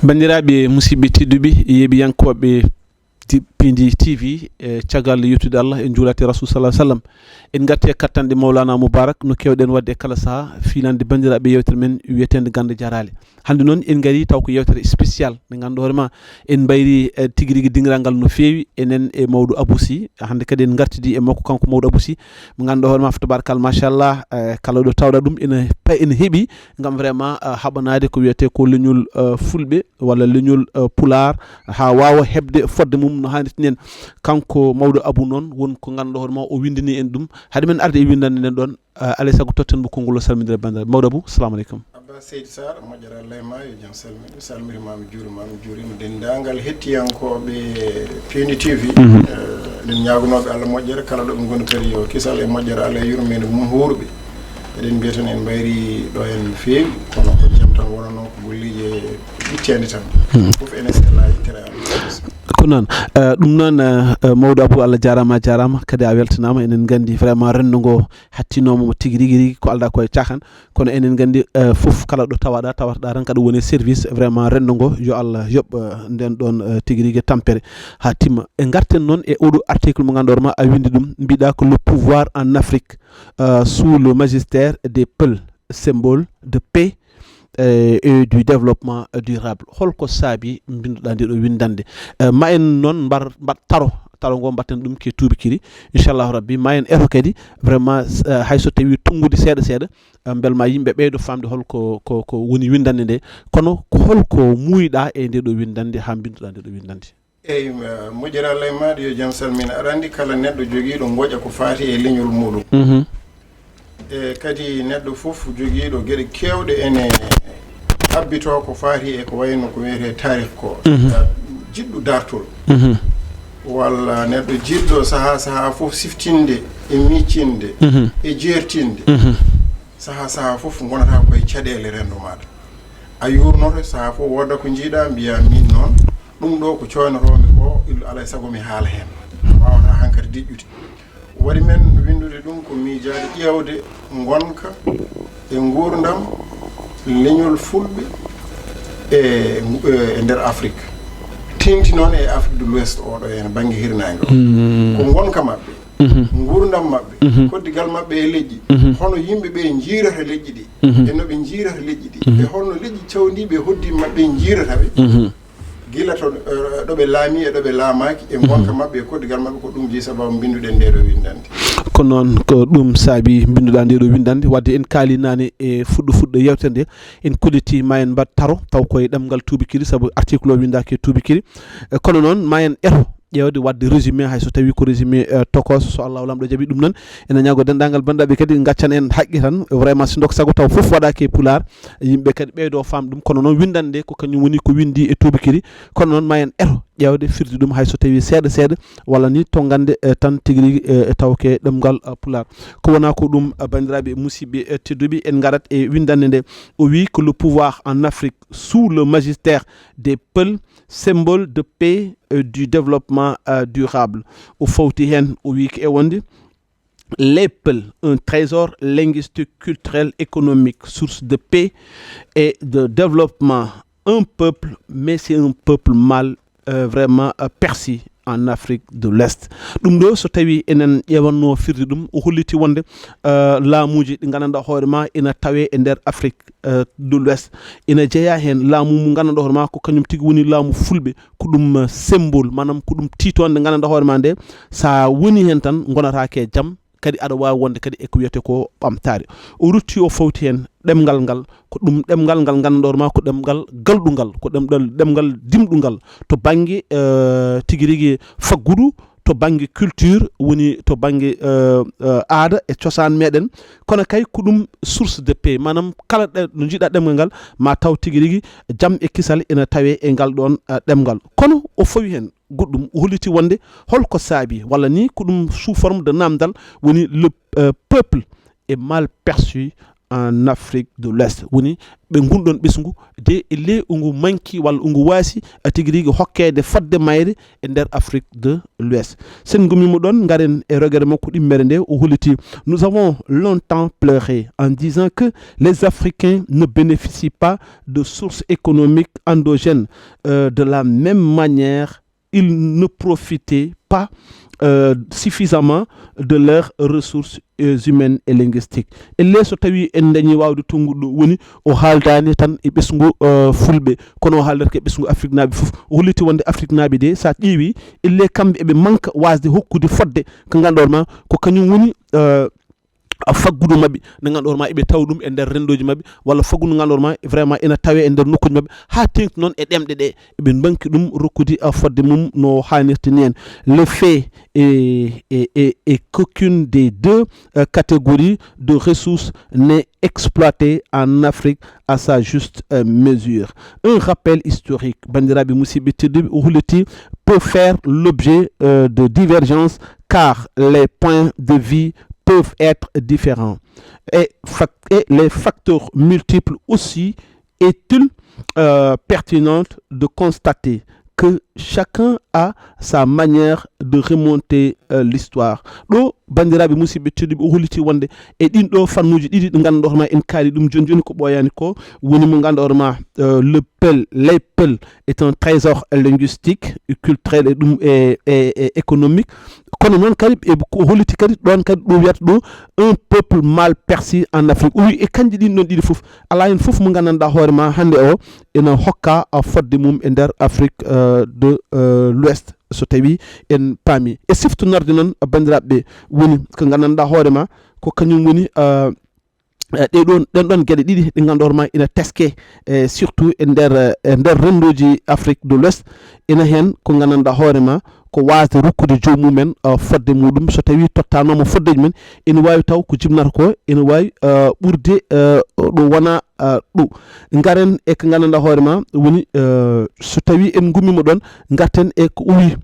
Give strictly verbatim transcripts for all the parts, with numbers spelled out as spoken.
Banndiraaɓe musidɓe tedduɓe, yeeɓiyankooɓe di- Pindi T V, e caggal yettude Allah, en njuulaate Rasul sallallahu alaihi wasallam. En ngarti e kattanɗe Mawlana Mubarak, no keewɗen waɗde e kala saha, fiilande banndiraaɓe yewtere men wiyeteende Gannde Jaraale. Hannde noon en ngari taw ko yewtere spécial, nde ngannduɗaa hoore ma en mbayri, eh, tigi rigi dingiral ngal no feewi, enen e Mawɗo Abou Sy. Hannde kadi en ngartidi e makko kanko Mawɗo Abou Sy, mo ngannduɗaa hoore ma, fa tabarakallah, machallah, eh, kala ɗo tawɗa ɗum ene pa-, ene heɓi ngam vraiment, eh, haɓanaade ko wiyetee ko leñol, eh, fulɓe walla leñol, eh, pulaar, haa waawa heɓde fodde mum no haanirta nen. Kanko Mawɗo Abou noon won ko ngannduɗaa hoore ma o winndani en ɗum. Hade men arde e winndande nden ɗoon, eh, alay sago totten mo konngol o salmindira banndiraaɓe. Mawɗo Abou, salamu aleykum. Abba Seydi Sarr, moƴƴere Allah e ma, yo jam salmine. Mi salmitiima, mi juuriima, mi juuriima denndaangal hettiyankooɓe Pindi T V. Mhm. Eh, eɗen ñaagunooɓe Allah moƴƴere, kala ɗo ɓe ngoni kadi yo kisal e moƴƴere Allah e yurmeende mum huurɓe. Eɗen mbiya tan en mbayri ɗo en no feewi, kono ko jam tan wonanoo, ko golleeji e ɓitteende tan. Hmm. Fof ene sella e tere Allah. Ko noon, eh, ɗum noon, eh, eh, Mawɗo Abou, Allah jaaraama, a jaaraama, kadi a weltanaama. Eɗen nganndi vraiment renndo ngo hattinooma mo tigi rigi rigi, ko aldaa ko e caaxaan. Kono enen nganndi, eh, fof kala ɗo tawaɗa, tawataɗa tan kaɗa woni e service vraiment renndo ngo. Yo Allah yoɓ, eh, nden ɗoon, eh, tigi rigi tampere haa timma. E ngarten noon e oɗo article mo ngannduɗaa hoore ma a winndi ɗum, mbiɗa ko le pouvoir en Afrique, eh, sous le magistère des Peuls, symbole de paix, eh, et du développement durable. Holko saabi mbinnduɗa nde ɗo winndannde? Eh, ma en noon mbar, mbaɗ taro, taro ngo mbaɗten ɗum ke tuubakiri. Inchallahu Rabbi, ma en eto kadi vraiment, eh, hay so tawi tunngude seeɗa seeɗa, eh, mbel ma yimɓe ɓeydo faamde holko ko, ko woni winndannde nde. Kono ko holko muuyiɗa e nde ɗo winndannde haa mbinnduɗa nde ɗo winndannde? Eyi, ma-, moƴƴere Allah e maaɗa, yo jam salmine. Aɗa anndi kala neɗɗo jogiiɗo ngoƴa ko faati e leñol muɗum. Mhm. E kadi neɗɗo fof jogiiɗo geɗe keewɗe ene abbitoo ko faati e ko wayno ko wiyetee taarih ko. Mhm. Jiɗɗo daartol. Mhm. Walla neɗɗo jiɗɗo sahaa sahaa fof siftinde e miccinde Mhm. e jeertinde. Mhm. Sahaa sahaa fof ngonata koye caɗeele renndo maaɗa. A yuurnoto sahaa fof wooda ko njiiɗa mbiya min noon, ɗum ɗo ko coynotoomi ko, illo alaa e sago mi haala heen. A waawataa hankadi diƴƴude. Waɗi men winndude ɗum ko miijaade ƴeewde ngonka e nguurndam leñol fulɓe e, e nder Afrique. Teeŋti noon e Afrique de l'Ouest oɗo heen bannge hirnaange o. Mm. Ko ngonka maɓɓe, Mhm. nguurndam maɓɓe, Mhm. koddigal maɓɓe e leƴƴi, Mhm. hono yimɓe ɓe njiirata leƴƴi ɗi, Mhm. e no ɓe njiirata leƴƴi ɗi, Mhm. e holno leƴƴi cawndiiɓe e hoddiiɓe maɓɓe njiirata ɓe. Mhm. Gila to, eh, ɗo ɓe laami e ɗo ɓe laamaaki, e Mhm. ngonka maɓɓe e koddigal maɓɓe, ko ɗum jeyi sababu mbinnduɗen ndee ɗo winndannde. Ko noon, ko ɗum saabi mbinnduɗaa ndee ɗo winndannde. Wadde en kaali naane e fuɗɗo fuɗɗo yewtere nde, en kolliti ma en mbaɗ taro, taw koye ɗemngal tuubakiri, sabu article o winndaaki e tuubakiri. Eh, kono noon ma en eto ƴeewde waɗde résumé, hay so tawi ko résumé, eh, tokos, so Allah Laamɗo jaɓi ɗum noon. Ene ñaago denndaangal banndiraaɓe kadi ngaccan en haqqe tan, vraiment si ndok sago taw fof waɗaaki e pulaar, yimɓe kadi ɓeydo faam ɗum. Kono noon winndannde ko kañum woni ko winndi e tuubakiri. Kono noon ma en eto ƴeewde firde ɗum hay so tawi seeɗa seeɗa, walla ni tonngande, eh, tan tigi rigi, eh, e tawke ɗemngal, eh, pulaar. Ko wona ko ɗum, eh, banndiraaɓe musidɓe, eh, tedduɓe, en ngarat e winndannde nde. O wi ko le pouvoir en Afrique sous le magistère des Peuls, symbole de paix, euh, du développement, euh, durable. O fawti heen, o wi ko e wonde les Peuls, un trésor linguistique, culturel, économique, source de paix et de développement. Un peuple, mais c'est un peuple mal, euh, vraiment, euh, perçu en Afrique de l'Ouest. Ɗum ɗo, so tawi enen ƴeewanno firde ɗum, o holliti wonde, euh, laamuuji ɗi nganndanɗaa hoore ma ina tawe e nder Afrique, euh, de l'Ouest. Ina jeyaa heen laamu mo nganndanɗaa hoore ma ko kañum tigi woni laamu fulɓe, ko ɗum, eh, symbole, maanaam ko ɗum tiitoonde nganndanɗaa hoore ma nde, so a woni heen tan ngonataake e jam, kadi aɗa waawi wonde kadi e ko wiyetee ko ɓamtaare. O rutti o fawti heen ɗemngal ngal, ko ɗum ɗemngal ngal nganndanɗaa hoore ma ko ɗemngal galɗungal, ko ɗemɗal, ɗemngal dimɗungal to bannge, eh, tigi rigi faggudu, to bannge culture, woni to bannge, eh, eh, aada e cosaan meɗen. Kono kay ko ɗum source de paix, maanaam kala ɗe, no njiɗa ɗemngal ngal, ma taw tigi rigi jam e kisal ina tawe e ngal ɗoon, eh, ɗemngal. Kono o fawi heen goɗɗum, o holliti wonde holko saabi, walla ni ko ɗum sous forme de namdal woni le, eh, peuple est mal perçu en Afrique de l'Ouest. Woni ɓe ngunɗon ɓesngu de e le ngu manki walla ngu waasi a tigi rigi hokkeede fodde mayre e nder Afrique de l'Ouest. Sen ngumimo ɗon, ngaren e rogere makko ɗimmere nde o holliti: nous avons longtemps pleuré en disant que les Africains ne bénéficient pas de sources économiques endogènes, euh, de la même manière ils ne profitaient pas, euh, suffisamment de leurs ressources, euh, humaines et linguistiques. E le so tawi en dañi wawde tongude ɗo, woni o haaldani tan e ɓesngu, euh, fulɓe, kono o haaldata ko e ɓesngu afriknaaɓe fof. O holliti wonde afriknaaɓe de, sa ƴeewi, e le kamɓe eɓe manka wasde hokkude fodde ko ganduɗon ma ko kañum woni, euh, faggudu maɓɓe, nde ganduɗon ma eɓe tawa ɗum e nder rendoji maɓɓe, walla faggudu ganduɗon ma vraiment ena tawe e nder nokkuji maɓɓe, ha tengti noon e ɗemɗe ɗe eɓe mbanki ɗum rokkude, uh, fodde mum no hannirta ni en. Le fait est, est, est, est qu'aucune des deux, euh, catégories de ressources n'est exploitée en Afrique à sa juste, euh, mesure. Un rappel historique, bandiraɓe musidɓe tedduɓe, o holliti, peut faire l'objet, euh, de divergences car les points de vue peuvent être différents et, fac- et les facteurs multiples. Aussi est-il, euh, pertinent de constater que chacun a sa manière de remonter, euh, l'histoire. Ɗo, bandiraɓe musidɓe tedduɓe, o holliti wonde e ɗin ɗo fannuji ɗiɗi ɗi ganduɗon ma en kaali ɗum joni joni, ko ɓooyani ko woni mo ganduɗon ma, euh, le Peul, les Peuls est un trésor linguistique, culturel et ɗum e, e, e économique. Kono noon kadi e ko holliti kadi ɗon kadi ɗo wiyata ɗo un peuple mal perçu en Afrique. O wi e kanji ɗin ɗon ɗiɗi fof, ala hen fof mo gandanɗa hoore ma hande o ena hokka, a, fodde mum e nder Afrique, euh, de, euh, l'Ouest, so tawi en paami. E siftonorde noon, bandiraɓe, woni ko gandanɗa hoore ma ko kañum woni, euh, eh, ɗe ɗon, ɗen ɗon geɗe ɗiɗi ɗe ganduɗon ma ina teske, eh, surtout e nder, eh, e nder renndoji Afrique de l'Ouest. Ina hen ko gandanɗa hoore ma ko wasde rokkude jomumen, uh, fodde muɗum. So tawi tottanoma foddeji men, ina wawi taw ko jibnata ko ina wawi, uh, ɓurde, uh, ɗo wona, uh, ɗo. Garen e ko gandanɗa hoore ma woni, uh, so tawi en gummima ɗon, garten e ko o wi,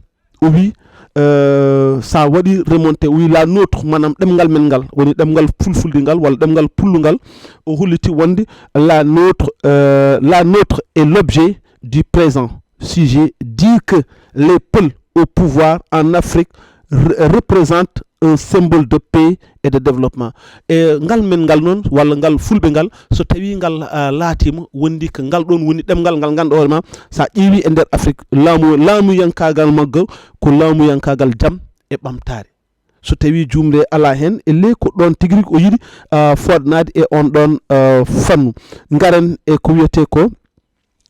o wi, uh, sa waɗi remonté, o wi la nôtre, manam ɗemgal men ngal, woni ɗemgal fulfulde ngal walla ɗemgal pullungal. O holliti wonde la nôtre, uh, la nôtre est l'objet du présent sujet dit que les Peuls au pouvoir en Afrique re- représentent un symbole de paix et de développement. E ngal men ngal noon, walla ngal fulɓe ngal, so tawi ngal, ah, laatima wondi ko ngal ɗon woni ɗemngal ngal ganduɗa hoore ma, sa ƴeewi e nder Afrique, laamu, laamuyankagal maggal ko laamuyankagal jam e ɓamtaare. So tawi jumde ala hen, e ley ko ɗon tigi rigi o yiɗi, ah, fodnade e on ɗon, ah, fannu. Garen e ko wiyete ko,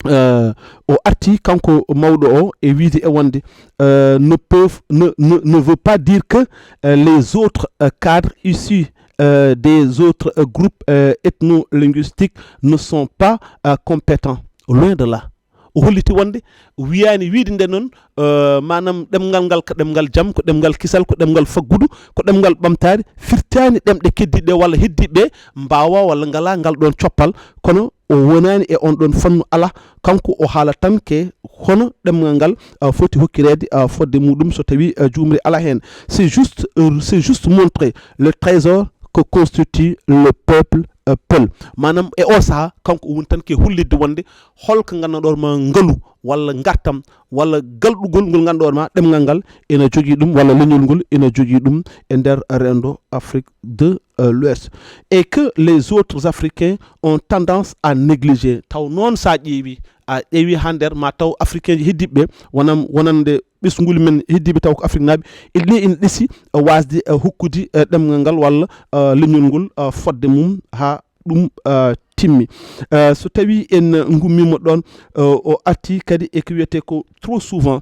euh, o arti kanko mawɗo o e wiide e wonde, euh, ne peuvent, ne, ne, ne veut pas dire que, euh, les autres, euh, cadres issus, euh, des autres, euh, groupes, euh, ethno-linguistiques ne sont pas, euh, compétents. Loin de là. O holliti wonde wiyani wiide nde noon, euh, manam ɗemngal ngal ko ɗemngal jam, ko ɗemngal kisal, ko ɗemngal faggudu, ko ɗemngal ɓamtaare, firtani ɗemɗe keddiɗe walla heddiɓe mbawa walla ngala ngal ɗon coppal, kono o wonani e on ɗon fannu ala. Kanko o haala tan ke hono ɗemngal ngal, ah, foti hokkireede, ah, fodde muɗum so tawi, ah, jumri ala hen. C'est juste, euh, c'est juste montrer le trésor que constitue le peuple, euh, peul. Manam e o saaha kanko o woni tan ke hollitde wonde holko gandanɗa hoore ma ngalu walla gartam walla galɗugol ngol ganduɗa hoore ma ɗemngal ngal ena jogii ɗum walla leñol ngol ena jogii ɗum e nder rendo Afrique de, euh, l'Ouest, et que les autres Africains ont tendance à négliger. Taw noon sa ƴeewi, a ƴeewi ha nder ma taw Africain ji heddiɓe wonam wonande ɓesnguli men heddiɓe taw ko Afrique naaɓe, e ɗi ina ɗesi, eh, wasde, eh, hokkude, eh, ɗemngal ngal walla, eh, leñol ngol, eh, fodde mum ha ɗum, eh, timmi. Eh, so tawi en gummima ɗon, eh, o arti kadi e ko wiyete ko trop souvent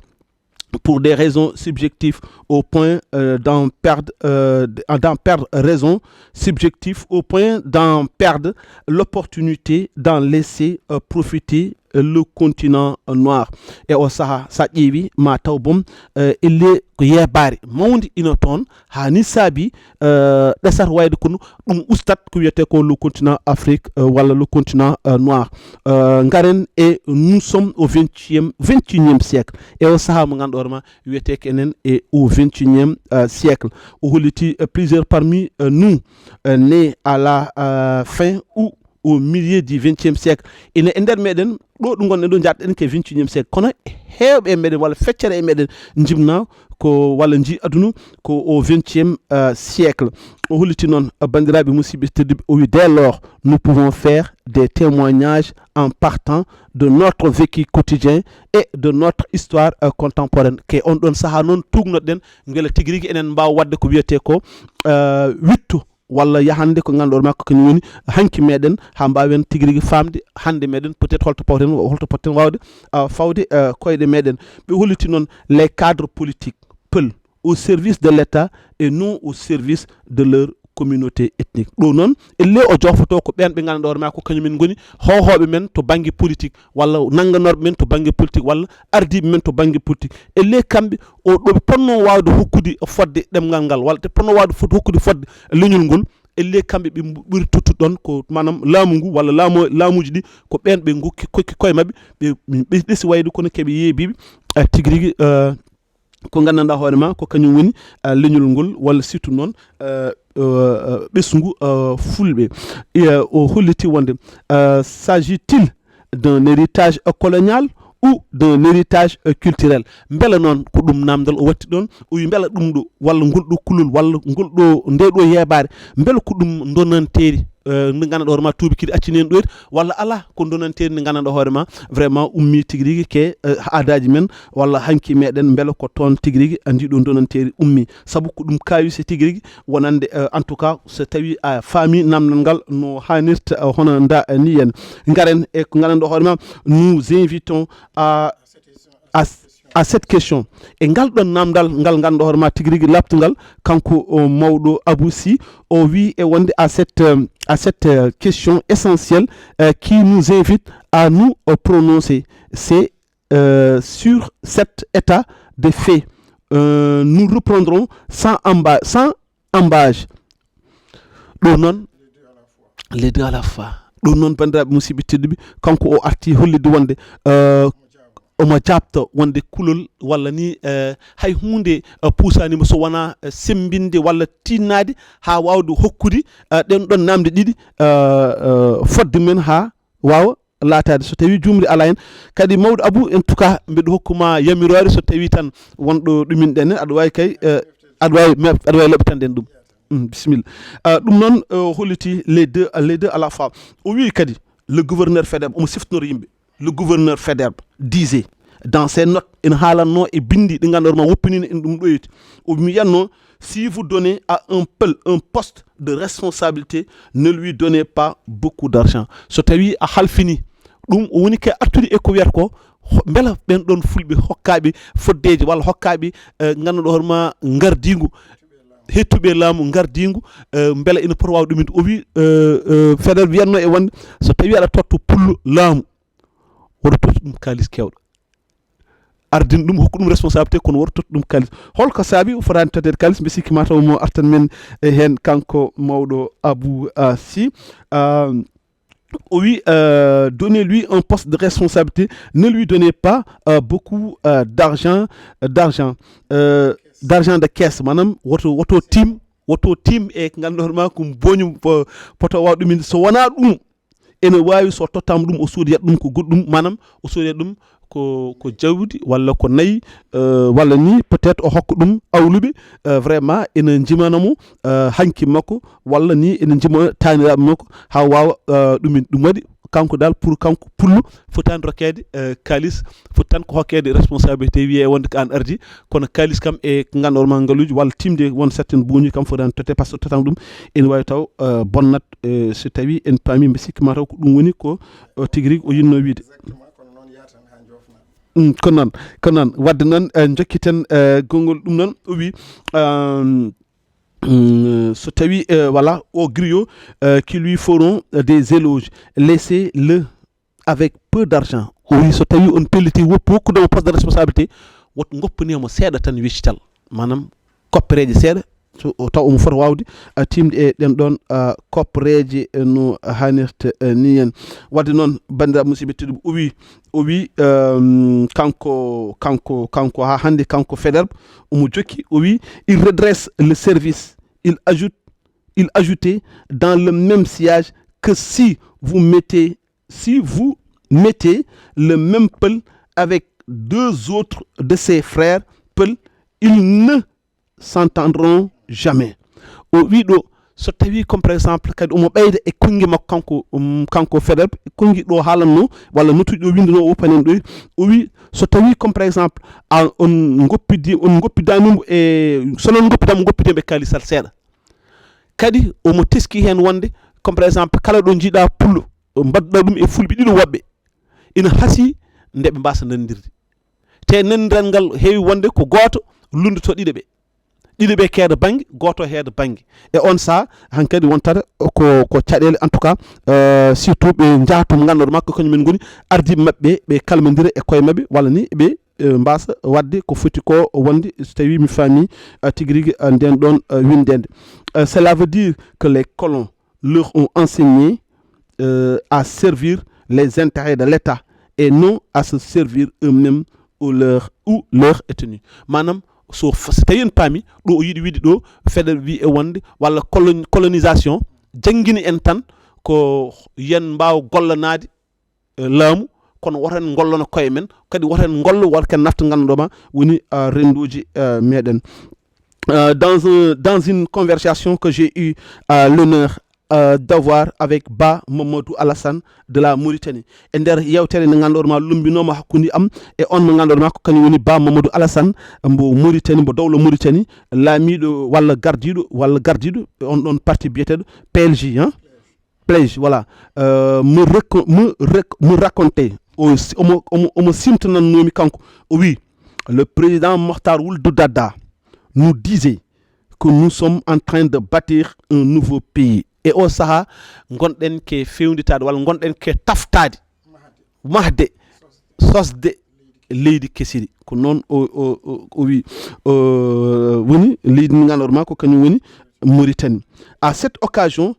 pour des raisons subjectives au point, euh, d'en perdre, euh, d'en perdre raison, subjectif au point d'en perdre l'opportunité d'en laisser, euh, profiter, le continent noir. E o saha sa ƴeewi ma taw boom, eh, elle ko yeebaare mawnde ina toon, haa ni saabi, eh, ɗesat wayde kono ɗum ustat ko wiyetee ko le continent Afrique, eh, walla le continent, eh, noir. Eh, ngaren e nous sommes au vingtième, vingt et unième siècle. E o saha mo ngannduɗaa hoore ma wiyetee ko enen e au vingt et unième, eh, siècle. O holliti, eh, plusieurs parmi, eh, nous, eh, nés à la, eh, fin ou au milieu du vingtième siècle. Ina e nder meɗen ɗo ɗo ngonɗen ɗo, njaɗɗen ke vingt et unième siècle. Kono heewɓe e meɗen walla feccere e meɗen njimna ko walla nji aduna ko au vingtième, eh, siècle. O holliti noon, eh, banndiraaɓe musidɓe tedduɓe, o wi, dès lors, nous pouvons faire des témoignages en partant de notre vécu quotidien et de notre histoire, eh, contemporaine. Ke on ɗon saha noon tuugnoɗen mbele tigi rigi enen mbaawa waɗde ko wiyetee ko, eh, wittu walla yahande ko ngannduɗaa hoore ma ko kañum woni hanki meɗen, haa mbaawen tigi rigi faamde hannde meɗen peut-être holto pawten, holto potten waawde, ah, fawde, ah, koyɗe meɗen. Ɓe holliti noon les cadres politiques, peul, au service de l'État et non au service de leur communauté ethnique. Ɗo noon, elle o jofoto ko ɓeen ɓe ngannduɗaa hoore ma ko kañum en ngoni hoohooɓe men to bannge politique, walla nannganorɓe men to bannge politique, walla ardiiɓe men to bannge politique. Elle kamɓe o ɗo ɓe potnoo waawde hokkude fodde ɗemngal ngal, walla ɓe potnoo waawde fod-, hokkude fodde leñol ngol, elle kamɓe ɓe mbu-, ɓuri tottude ɗoon ko, maanaam, laamu ngu walla laamu, laamuuji ɗi ko ɓeen ɓe ngokki, kokki koye maɓɓe, ɓe, ɓe ɗesi wayde kono keɓe yeebiiɓe, eh, tigi rigi, eh, ko nganndanɗaa hoore ma ko kañum woni, eh, leñol ngol walla surtout noon, eh, eh, ɓesngu, eh, fulɓe. Eh, o holliti wonde, eh, s'agit-il d'un héritage colonial ou d'un héritage culturel? Mbela noon ko ɗum naamndal o watti ɗoon, o wi mbela ɗum ɗo walla ngol ɗo kulol walla ngol ɗo, nde ɗo yeebaare, mbela ko ɗum ndonanteeri, eh, nde nganndanɗaa hoore ma tuubi kadi accani en ɗoyde, walla alaa ko ndonanteeri nde nganndanɗaa hoore ma vraiment ummii tigi rigi ke, eh, aadaaji men walla hanki meɗen, mbela ko toon tigi rigi ndi ɗo ndonanteeri ummii? Sabu ko ɗum kaawise tigi rigi wonande, eh, en tout cas, so tawii a faamii naamndal ngal no haanirta, eh, hono nda, eh, ni en. Ngaren e ko nganndanɗaa hoore ma, nous invitons à, à, à cette question. E ngal ɗoon naamndal ngal nganndanɗaa hoore ma tigi rigi laaɓtungal, kanko o mawɗo Abou Sy, o wi e wonde à cette, euh, à cette, euh, question essentielle, euh, qui nous invite à nous, euh, prononcer. C'est euh, sur cet état de fait, euh, nous reprendrons sans amba-, sans ambages. Ɗum noon, les deux à la fois. Ɗum noon, banndiraaɓe musidɓe tedduɓe, kanko o arti hollitde wonde, euh, omo jaabta wonde kulol walla ni, euh, hay huunde, euh, puusaani mo so wonaa, euh, semmbinde walla tiinnaade haa waawde hokkude, euh, ɗeen ɗoon naamnde ɗiɗi, euh, euh, fodde men haa waawa laataade. So tawii juumri alaa heen, kadi mawɗo Abou, en tout cas, mbeɗa hokku ma yamiroore, so tawii tan won ɗo ɗuminɗen heen, aɗa waawi kay, eh, aɗa waawi, aɗa waawi laɓɓitande en ɗum. Mm, bisimilla. Ah, ɗum noon, eh, holliti les deux, les deux à la fois. O wii kadi, le gouverneur Faidherbe, omo siftinora yimɓe. Le gouverneur Faidherbe disait, dans ses notes, ene haalatnoo e binndi ɗi ngannduɗaa ma woppiniino en ɗum ɗoyde. O mbiyatnoo, si vous donnez à un peul un poste de responsabilité, ne lui donnez pas beaucoup d'argent. So tawii a halfini ɗum, o woni ke artude e ko wiyata ko, ho-, mbela ɓeen ɗoon fulɓe hokkaaɓe foddeeji walla hokkaaɓe, eh, ngannduɗaa hoore ma ngardiingu, hettuɓe laamu ngardiingu, eh, mbela ina poti waawde ɗum. O wi, eh, eh, Faidherbe wiyatnoo e wonde, so tawii aɗa totta pullo laamu, woto totta ɗum kaalis keewɗo. Ardin ɗum, hokku ɗum responsabilité, kono woto totta ɗum kaalis. Holko saabi o fotaani totteede kaalis? Mbe sikki ma taw mo artan men e heen, kanko mawɗo Abou, ah, Sy. Ah, o wi, euh, donnez-lui un poste de responsabilité, ne lui donnez pas, euh, beaucoup, euh, d'argent, d'argent, euh, d'argent de caisse. Maanaam woto, woto tiim, woto tiim e ko ngannduɗaa hoore ma ko booñi po-, poto waaw ɗum inde. So wonaa ɗum, ene waawi so tottaama ɗum, o soodiyat ɗum ko goɗɗum, maanaam o soodiyat ɗum ko, ko jawdi walla ko nayi, euh, walla ni peut-être o hokka ɗum awluɓe, euh, vraiment ene njimana mo, euh, hanki makko, walla ni ene njima taaniraaɓe makko haa waawa, euh, ɗumin. Ɗum waɗi kanko dal, pour kanko pullo, fotaani rokkeede, euh, kaalis, foti tan ko hokkeede responsabilité, wiyee wonde ko aan ardi, kono kaalis kam e ko ngannduɗaa hoore ma ngaluuji walla tiimde won certaine buuñi kam fotaani totte, par ce que tottaama ɗum ene waawi taw, euh, bonnat, euh, so tawii en paamii, mbe sikki ma taw ko ɗum woni ko, euh, tigi rigi o yiɗnoo wiyde. Mm, ko noon, ko noon. Wadde noon, eh, njokkiten, eh, konngol ɗum noon, o wi, euh, mm, so tawi, eh, voilà, aux griots, euh, qui lui feront, euh, des éloges, laissez-le avec peu d'argent. O wi so tawi on pelliti woppu hokkude mo poste de responsabilité, woto goppane mo seeɗa tan weccital, maanaam koppereeje seeɗa, so o taw omo fota waawde a tiimde e ɗen ɗoon a koppereeje no haanirta eh, ni en. Wadde noon, banndiraaɓe musidɓe tedduɓe, o wi o wi ehm, kanko kanko kanko haa hannde kanko Faidherbe, omo jokki o wi: il redresse le service, il ajoute il ajoutait dans le même sillage que si vous mettez si vous mettez le même Peul avec deux autres de ses frères Peul, ils ne s'entendront jamais. O wi ɗo, so tawi comme par exemple kadi omo ɓeyda e konngi makko kanko um, kanko Faidherbe, konngi ɗo haalanno walla notuji ɗo winduno o panen ɗo, o wi so tawi comme par exemple a on goppidi on goppidani mo e so non goppidama goppidema e kalisal seeɗa. Kadi omo teski heen wonde comme par exemple kala ɗo jiiɗa pullo, mbaɗɗa ɗum e fulɓe ɗiɗo woɓɓe, ina hasii nde ɓe mbaasa nanndirde. Te nanndiral ngal heewi wonde ko gooto lunndoto ɗiɗo ɓe, ɗiɗo ɓe keeda bannge, gooto heeda bannge. E on saha hankadi wontata ko ko caɗeele en tout cas, euh, surtout ɓe njaha to ngannduɗo makko kañum en ngoni ardiiɓe maɓɓe ɓe kalmandira e koye maɓɓe walla ni ɓe euh, mbaasa waɗde ko foti ko wonde so tawi mi faami euh, tigi rigi euh, nden ɗon euh, winndede. Euh, cela veut dire que les colons leur ont enseigné euh, à servir les intérêts de l'État et non à se servir eux-mêmes ou leur ou leur ethnie. Maanaam so so tawi en paami ɗo o yiɗi wiide ɗo feɗa wi e wonde walla colonisation janngini en tan ko yen mbaaw gollanaade laamu, kono woto en ngollano koye men kadi, woto en ngollo walla ken nafta ngannduɗoma woni renduji meɗen. Dans, un, dans une conversation que j'ai eu l'honneur d'avoir avec Ba Mamadou Alassane de la Mauritanie, e nder yewtere nde ngannduɗoma lumbinoma hakkude am e on mo ngannduɗoma ko kañum woni Ba Mamadou Alassane mbo Mauritanie, mbo dowla Mauritanie, laamiɗo walla gardiɗo walla gardiɗo on ɗon parti biyeteɗo P L J, hein? Plage, voilà. Euh, me, me, me racontait, omo, omo, omo simtanannoomi kanko, o wi: le président Mokhtar Wuld Daddah nous disait que nous sommes en train de bâtir un nouveau pays. E o saha ngonɗen ke fewnditaade walla ngonɗen ke taftaade, mahde, sosde leydi kesiri. Ko noon o, o, o, o wi, o, woni leydi ndi ngannduɗoma ko kañum woni Mauritanie. À cette occasion,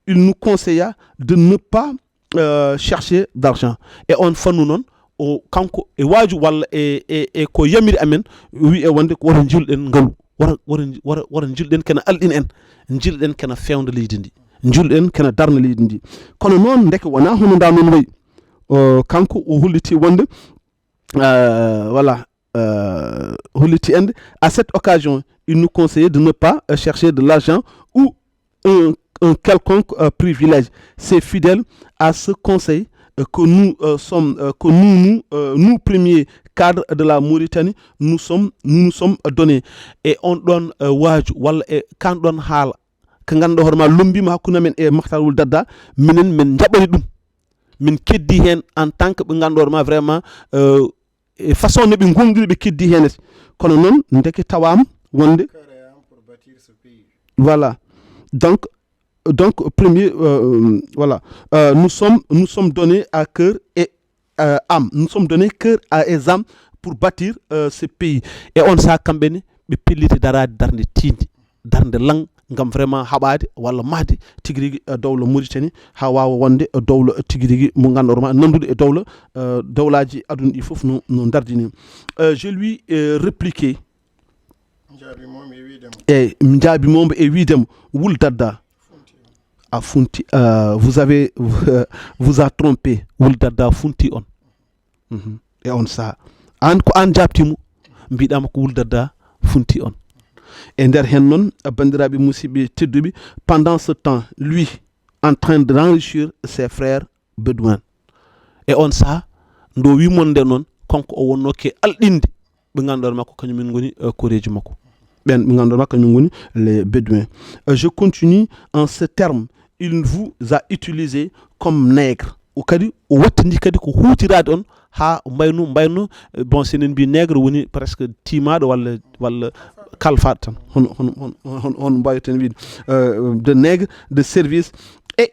il nous conseilla de ne pas euh, chercher d'argent. E on fannu noon o kanko e waaju walla e, e, e ko yamiri amen, wi e wonde ko woto njilɗen ngalu, woto woto woto woto njilɗen kena alɗin en, njilɗen kena fewndo leydi ndi, njilɗen kena darna leydi ndi. Kono noon ndeke wona hono nda noon wayi. Euh, kanko o holliti wonde euh, voilà, euh, holliti en. À cette occasion, il nous conseillait de ne pas euh, chercher de l'argent ou un, un quelconque euh, privilège. C'est fidèle à ce conseil euh, que nous euh, sommes, euh, que nous, nous, euh, nous premiers cadres de la Mauritanie, nous sommes, nous nous sommes donnés. E on ɗon euh, waaju walla e kan ɗon haala ko ngannduɗaa hoore ma lombima hakkunde amen e Makhtar Wul Daddah, minen min njaɓani ɗum, min keddi heen en tant que ɓe ngannduɗaa hoore ma vraiment euh, e façon no ɓe goonɗiri ɓe keddi heen et kono noon ndeke tawaama wonde. Voilà. Donc, donc premier euh, voilà. Euh, nous sommes nous sommes donnés à cœur et euh, âme, nous sommes donnés cœur à et âme pour bâtir euh, ce pays. E on saha kamɓe ne ɓe pelliti daraade darnde tiinde, darnde lang, ngam vraiment haɓaade walla mahde tigi rigi dowla Mauritanie haa waawa wonde dowla tigi rigi mo ngannduɗaa ma nanndude e dowla dowlaaji aduna ɗi fof no no ndardini. Je lui répliqué. Eyyi, mi jaabimo mbo e wiidemo: Wul Daddah, a funti, vous avez vous a trompé. Wul Daddah funti on. E on saha an ko an jaabtimo, mbiɗama ko Wul Daddah funti on. E nder hen noon, banndiraaɓe musidɓe tedduɓe, pendant ce temps lui en train de enrichir ses frères bédouins, e on saha ndo wimon nde noon, kanko o wonno ke alɗinde ɓe ngannduɗaa makko kañum min ngoni koreeji makko, ɓen ɓe ngannduɗaa makko kañum ngoni les bédouins. Je continue en ce terme: il vous a utilisé comme nègre. O kadi o wattindi kadi ko huutiraade on haa mbaynu mbaynu. Bon, so en mbi nègre woni presque tiimaaɗo walla walla kalfaaɗo tan, hono hono hono hono hono mbaaweten wiide de nègre de service. E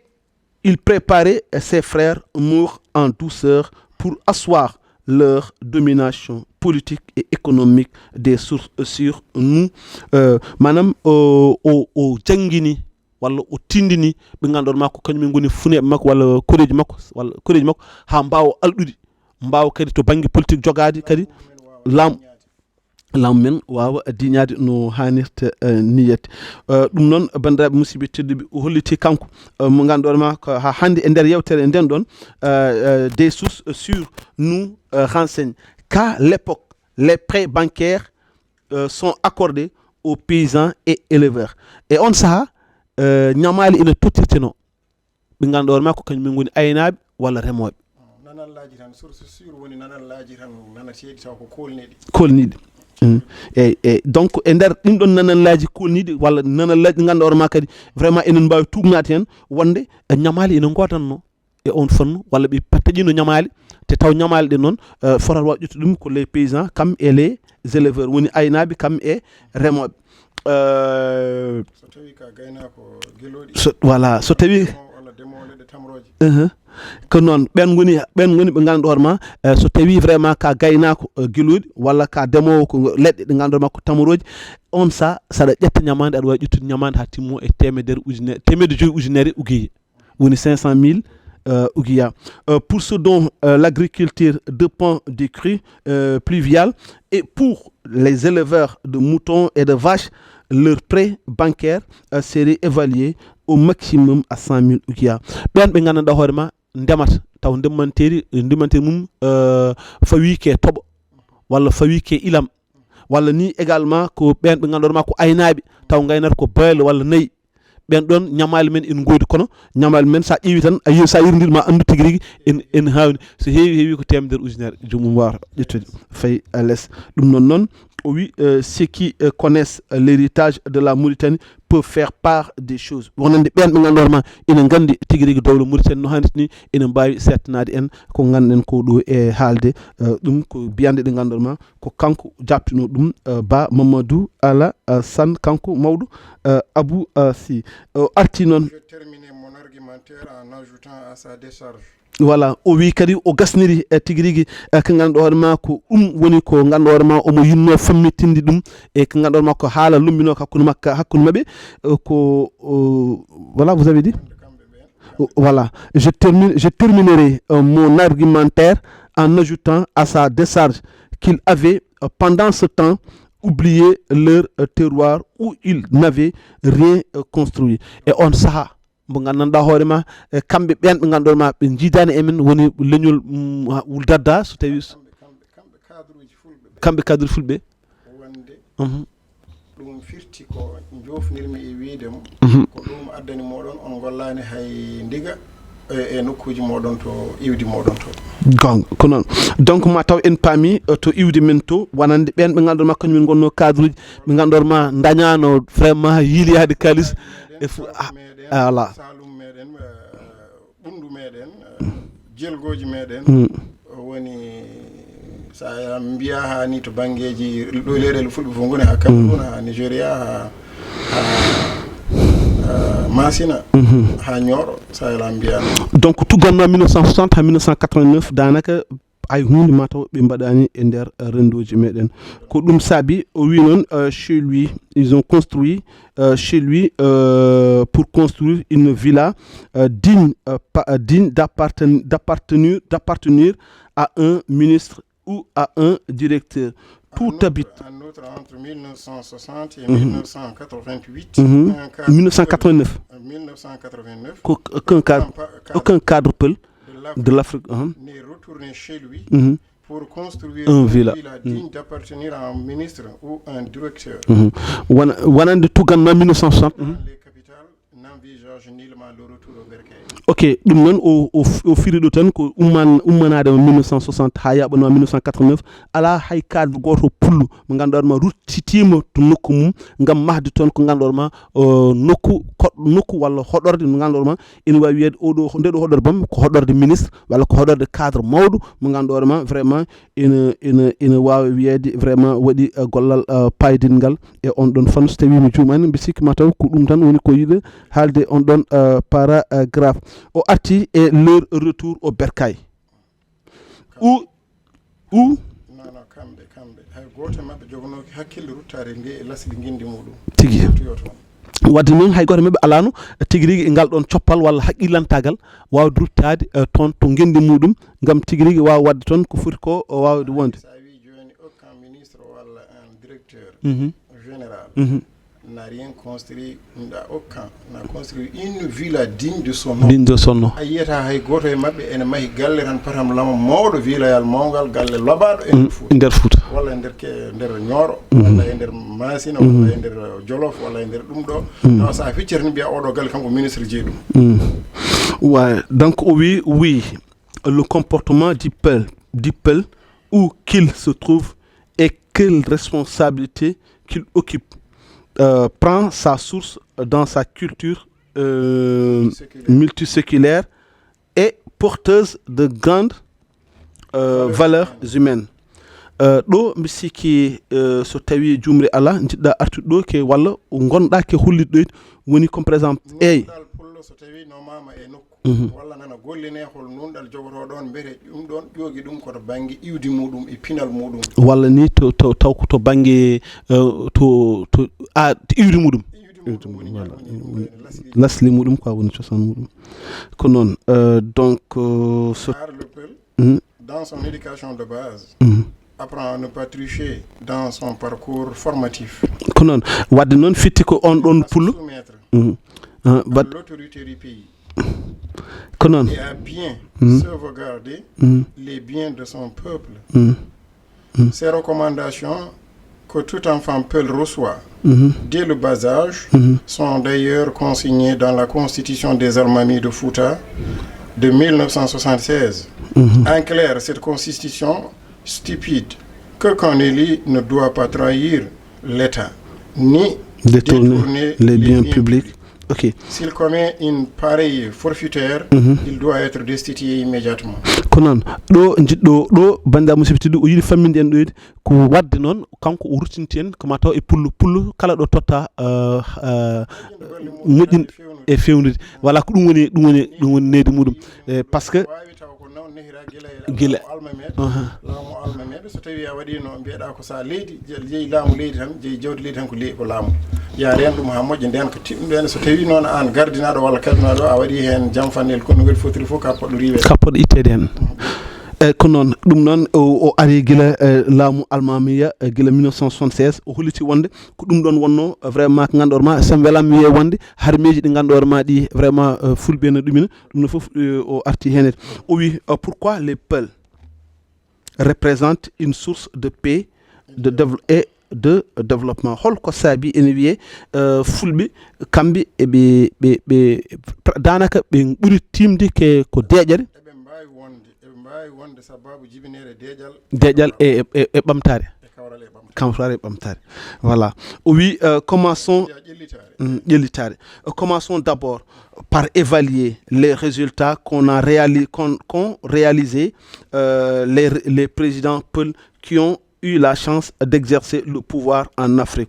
Il préparait ses frères morts en douceur pour asseoir leur domination politique et économique des sources sur nous. Euh, maanaam o o o janngini walla o tinndini ɓe ngannduɗaa ma ko kañum en ngoni funeeɓe makko walla koreeji makko walla koreeji makko haa mbaawa alɗude, mbaawa kadi to bannge politique jogaade kadi laam laamu men waawa diñaade no haanirta, eh, niyat. Eh, ɗum noon, banndiraaɓe musidɓe tedduɓe, o holliti kanko, eh, mo ngannduɗaa ma ko haa hannde e nder yewtere nden ɗon, eh, eh, des sources sûres nous, eh, renseignent qu'à l'époque, les prêts bancaires, eh, sont accordés aux paysans et éleveurs. E on sahaa, eh, ñamaali ina tottirteno ɓe ngannduɗaa ma ko kañum en ngoni aynaaɓe walla remooɓe. Nanallaaji tan, source sûre woni nanallaaji tan nanateeɗi taw ko koolniiɗi. Koolniiɗi. Mm. Eyyi, eyyi. Donc, e nder ɗin ɗon nanallaaji koolniiɗi walla nanallaaji ɗi ngannduɗaa ma kadi vraiment enen mbaawi tuugnaade heen wonde, eh, ñamaali ina ngoodanno e on fannu walla ɓe taƴino ñamaali, te taw ñamaali ɗe noon, eh, fotata waaw ƴettude ɗum ko les paysans kam e les éleveurs, woni aynaaɓe kam e remooɓe. Eh, So tawi ka gaynaako gelooɗi. So, voilà, so tawi Demowo walla demowo leɗɗe tamrooje. Uh-huh. Ko noon, ɓen ngoni, ɓen ngoni ɓe ngannduɗaa hoore ma, eh, so tawi vraiment ka gaynaako, eh, gelooɗi walla ka demowo ko leɗɗe ɗe ngannduɗaa ma ko tamrooje, on sa, saɗa ƴetta ñamaande, aɗa waawi ƴettude ñamaande haa timmo e teemedere ujunere, teemedde joyi ujunere ugiya. Woni cinq cent mille, euh, ugiya. Euh, pour ce dont, euh, l'agriculture dépend des crues, euh, pluviales, et pour les éleveurs de moutons et de vaches, leur prêt bancaire, euh, serait évalué au maximum à cent mille ugiya. Ɓen ɓe ngannduɗaa hoore ma ndemata, taw ndemanteri, ndemanteri mum, euh, fawi ke toɓo, walla fawi ke ilam, walla ni également ko ɓen ɓe ngannduɗaa ma ko aynaaɓe, taw ngaynata ko baali walla nayi. Ɓen ɗon ñamaali men ina ngoodi, kono ñamaali men, sa ƴeewi tan, a yi-, sa yirondiri ma anndu tigi rigi en, en haawni. So heewi, heewi ko teemedere ujunere, joomum waawata ƴettude, fayi, eh, les. Ɗum noon noon, o wi, eh, ceux qui, eh, connaissent, eh, l'héritage de la Mauritanie peuvent faire part des choses. Wonande ɓen ɓe ngannduɗaa ma ina nganndi tigi rigi dowla Mauritanie no haanirta ni, ina mbaawi settanaade en ko ngannduɗen ko ɗo e haalde, eh, ɗum ko biyanɗe ɗe ngannduɗaa ma ko kanko jaabtino ɗum, eh, Ba Mamadou Ala, eh, San, kanko mawɗo, eh, Abou, eh, Si. O arti noon. Je termine mon argumentaire en ajoutant à sa décharge. Voilà, o wi kadi o gasniri, eh, tigi rigi, eh, ko ngannduɗaa hoore ma ko ɗum woni ko ngannduɗaa hoore ma omo yinno fammitinde ɗum e ko ngannduɗaa ma ko haala lumbinooka hakkunde makka, hakkunde maɓɓe, eh, ko, o, voilà, vous avez dit? Voilà, je termine, je terminerai, euh, mon argumentaire en ajoutant à sa décharge qu'il avait, euh, pendant ce temps, oublié leur, euh, terroir où ils n'avaient rien, euh, construit. E on saha, mbo nganndanɗaa hoore ma, e kamɓe ɓen ɓe ngannduɗaa ma, ɓe njiidaani e men, woni leñol, mm, ha, Wul Dadda, so tawi s-, Kamɓe, kamɓe, kamɓe cadre uji fulɓe ɓe. Kamɓe cadre fulɓe. Wonde Mhm. Ɗum firti ko njoofnirmi e wiide mo, Mhm. ko ɗum addani moɗon, on ngollaani hay ndiga e, e nokkuuji moɗon to, iwdi moɗon to. Goonga, ko noon. Donc, ma taw en paami, eh, to iwdi men to, wonande ɓeen ɓe ngannduɗaa ma kañum en ngonnoo cadre uji, ɓe ngannduɗaa ma ndañaano vraiment yiiliyaade kaalis, e fu-, ah, meɗen, ah, voilà. Saalum meɗen, eh, ɓunndu meɗen, eh, jelgooji meɗen, Mm. o woni, so a mbiya haa ni to banngeeji ɗo leyɗeele fulɓe fof ngoni, haa Cameroun, Mm. haa Nigeria, haa, haa, haa Masina, Mhm. haa Nioro, so a mbiya ni. Donc, tugganno mille neuf cent soixante haa mille neuf cent quatre-vingt-neuf, daanaka hay huunde ma taw ɓe mbaɗaani e nder, eh, renndooji meɗen. Ko ɗum saabi, o wi noon, eh, chez lui, ils ont construit, eh, chez lui, eh, pour construire une villa, eh, digne, eh, pa-, eh, digne d'apparten-, d'appartenir, d'appartenir à un ministre ou à un directeur. Tout habite. En outre, en outre, entre mille neuf cent soixante et Mhm. mille neuf cent quatre-vingt-huit, Mhm. un cadre mille neuf cent quatre-vingt-neuf. Mille neuf cent quatre-vingt-neuf. Qu'aucun cadre, Aucun pa-, cadre aucun cadre peul de l'Afrique de l'Afrique, hein. N'est retourné chez lui Mhm. pour construire Un une villa. villa Mhm. digne d'appartenir à un ministre ou un directeur. Mhm. Wona-, wonande tugganno mille neuf cent soixante. Dans Mhm. les capitales, n'envisage nullement le retour au bercail. Ok, ɗum noon o, o, o firi ɗo tan ko umman-, ummanaade mo mille neuf cent soixante haa yaaɓanoo mille neuf cent quatre-vingt-neuf, alaa hay cadre gooto pullo mo ngannduɗaa ma ruttitiima to nokku mum ngam mahde toon ko ngannduɗaa ma, o, nokku, ko, nokku walla hoɗorde mo ngannduɗaa ma ene waawi wiyeede oɗo, nde ɗo hoɗorde bam ko hoɗorde ministre walla ko hoɗorde cadre mawɗo mo ngannduɗaa ma vraiment ene, ene, ene waawi wiyeede vraiment waɗi, eh, gollal, eh, paydingal e on ɗon fannu. So tawii mi juumaani, mbi sikki ma taw ko ɗum tan woni ko yiɗe de on ɗon, euh, paragraphe. O arti e leur retour au bercail. Ou, ou, non, non, kamɓe, kamɓe. Hay gooto e maɓɓe joganooki hakkille ruttaade nde e lasli ngenndi muɗum. Tigi. Yewtoyo toon. Wadde noon, hay gooto e maɓɓe alaano tigi rigi ngal ɗon coppal walla haqqillantaagal waawde ruttaade, eh, toon to ngenndi muɗum, ngam tigi rigi waawa waɗde toon ko foti ko o waawde wonde. So a wii jooni okkan ministre walla un directeur, mhm, général, mhm, n'a rien construit, n'a aucun, n'a construit une villa digne de son nom. Digne de son nom. A yiyata hay gooto e maɓɓe ene mahi galle tan patam lama mawɗo, villayal mawngal, galle loɓaaɗo e nder Fuuta. Nder Fuuta. Walla e nder ke-, nder Nioro, mhm, walla e nder Maasina, mhm, walla e nder Jolof, walla e nder ɗum ɗo. Mhm. Tawa so a feccere ni mbiya oɗo galle kanko ministre jeyi ɗum. Mhm. Ouais, donc oui, oui, le comportement du peuple, du peuple où qu'il se trouve et quelle responsabilité qu'il occupe, euh, prend sa source dans sa culture, euh, multiséculaire et porteuse de grandes, euh, valeurs humaines. Euh, ɗo mi sikki, euh, so tawi jumri ala, jiɗɗa artude ɗo ke walla ngonɗa ke hollitde ɗo woni comme par exemple, eyi. Nunɗal pullo so tawi no mama e nokku, mhm, walla nana golline hol nunɗal jogotoo ɗon, mbete ɗum ɗon ƴoogi ɗum ko to bannge iwdi muɗum e pinal muɗum. Walla ni to, to, taw ko to bannge, eh, to, to, a, to iwdi muɗum. Iwdi muɗum woni, voilà, jam woni ɗum ɗo ene lasli. Lasli muɗum quoi, woni cosaan muɗum. Ko noon, eh, donc, eh, so, car le peuple, mhm, dans son éducation de base, mhm, apprend à ne pas tricher dans son parcours formatif. Ko noon, wadde noon fitti ko on ɗon pullo. Soumettre, mhm, ah, à l'autorité du pays. Ko noon. Et à bien, mhm, sauvegarder, mhm, les biens de son peuple. Mhm. Mhm. Ces recommandations que tout enfant peul reçoit, mhm, dès le bas âge, mhm, sont d'ailleurs consignées dans la constitution des Almaami de Fouta de mille neuf cent soixante-seize. Mhm. En clair, cette constitution stipule qu'aucun élu ne doit pas trahir l'État, ni détourner, détourner les biens publics. Ok. S'il commet une pareille forfaiture, mhm, il doit être destitué immédiatement. Ko noon, ɗo njiɗɗo, ɗo banndiraaɓe musidɓe tedduɓe, o yiɗi famminde en ɗo, ko wadde noon, kanko o ruttinti en, ko ma taw e pullo, pullo kala ɗo totta, eh, eh, moƴƴin e fewnude. Voilà, ko ɗum woni, ɗum woni, ɗum woni nehdi muɗum. Eh, parce que gila. Aha. Laamu almameeɓe, so tawi a waɗino mbiyeɗa ko sa leydi, je-, jeyi laamu leydi tan, jeyi jawdi leydi tan ko ley-, ko laamu. Ya reen ɗum ha moƴƴa, nden ko tiɗɗum ɗen. So tawi noon an gardinaɗo walla kardinaɗo a waɗi hen jamfannel konnugal fotiri fof, ka poɗɗo riiwe. Ka poɗɗo itteede hen. E ko noon, ɗum noon o, o ari gila, eh, laamu almamiya, eh, gila mille neuf cent soixante-seize, o holliti wonde ko ɗum ɗon wonno, eh, vraiment ko ganduɗo ma, sen welam wiye wonde harmeji ɗi ganduɗo ma ɗi vraiment, eh, fulɓe no ɗumina, ɗum no fof, eh, o arti hen. O wi, eh, pourquoi les peul représentent une source de paix, de dévelop-, et de développement. Holko saabi ene wiye, eh, fulɓe kamɓe eɓe, ɓe, ɓe, danaka ɓe ɓuri timde ke ko deƴƴere. Eɓe mbawi wonde, eɓe mbawi wonde sababu jibinere deƴƴal. Deƴƴal e, e, e ɓamtare. E kawral e ɓamtare. Kawral e ɓamtare. Voilà. O wi, eh, commençons, ya ƴellitare. Mm, ƴellitare. Eh, commençons d'abord par évaluer les résultats qu'on a réali-, qu'on, qu'ont réalisé, euh, les, les présidents peul qui ont eu la chance d'exercer le pouvoir en Afrique.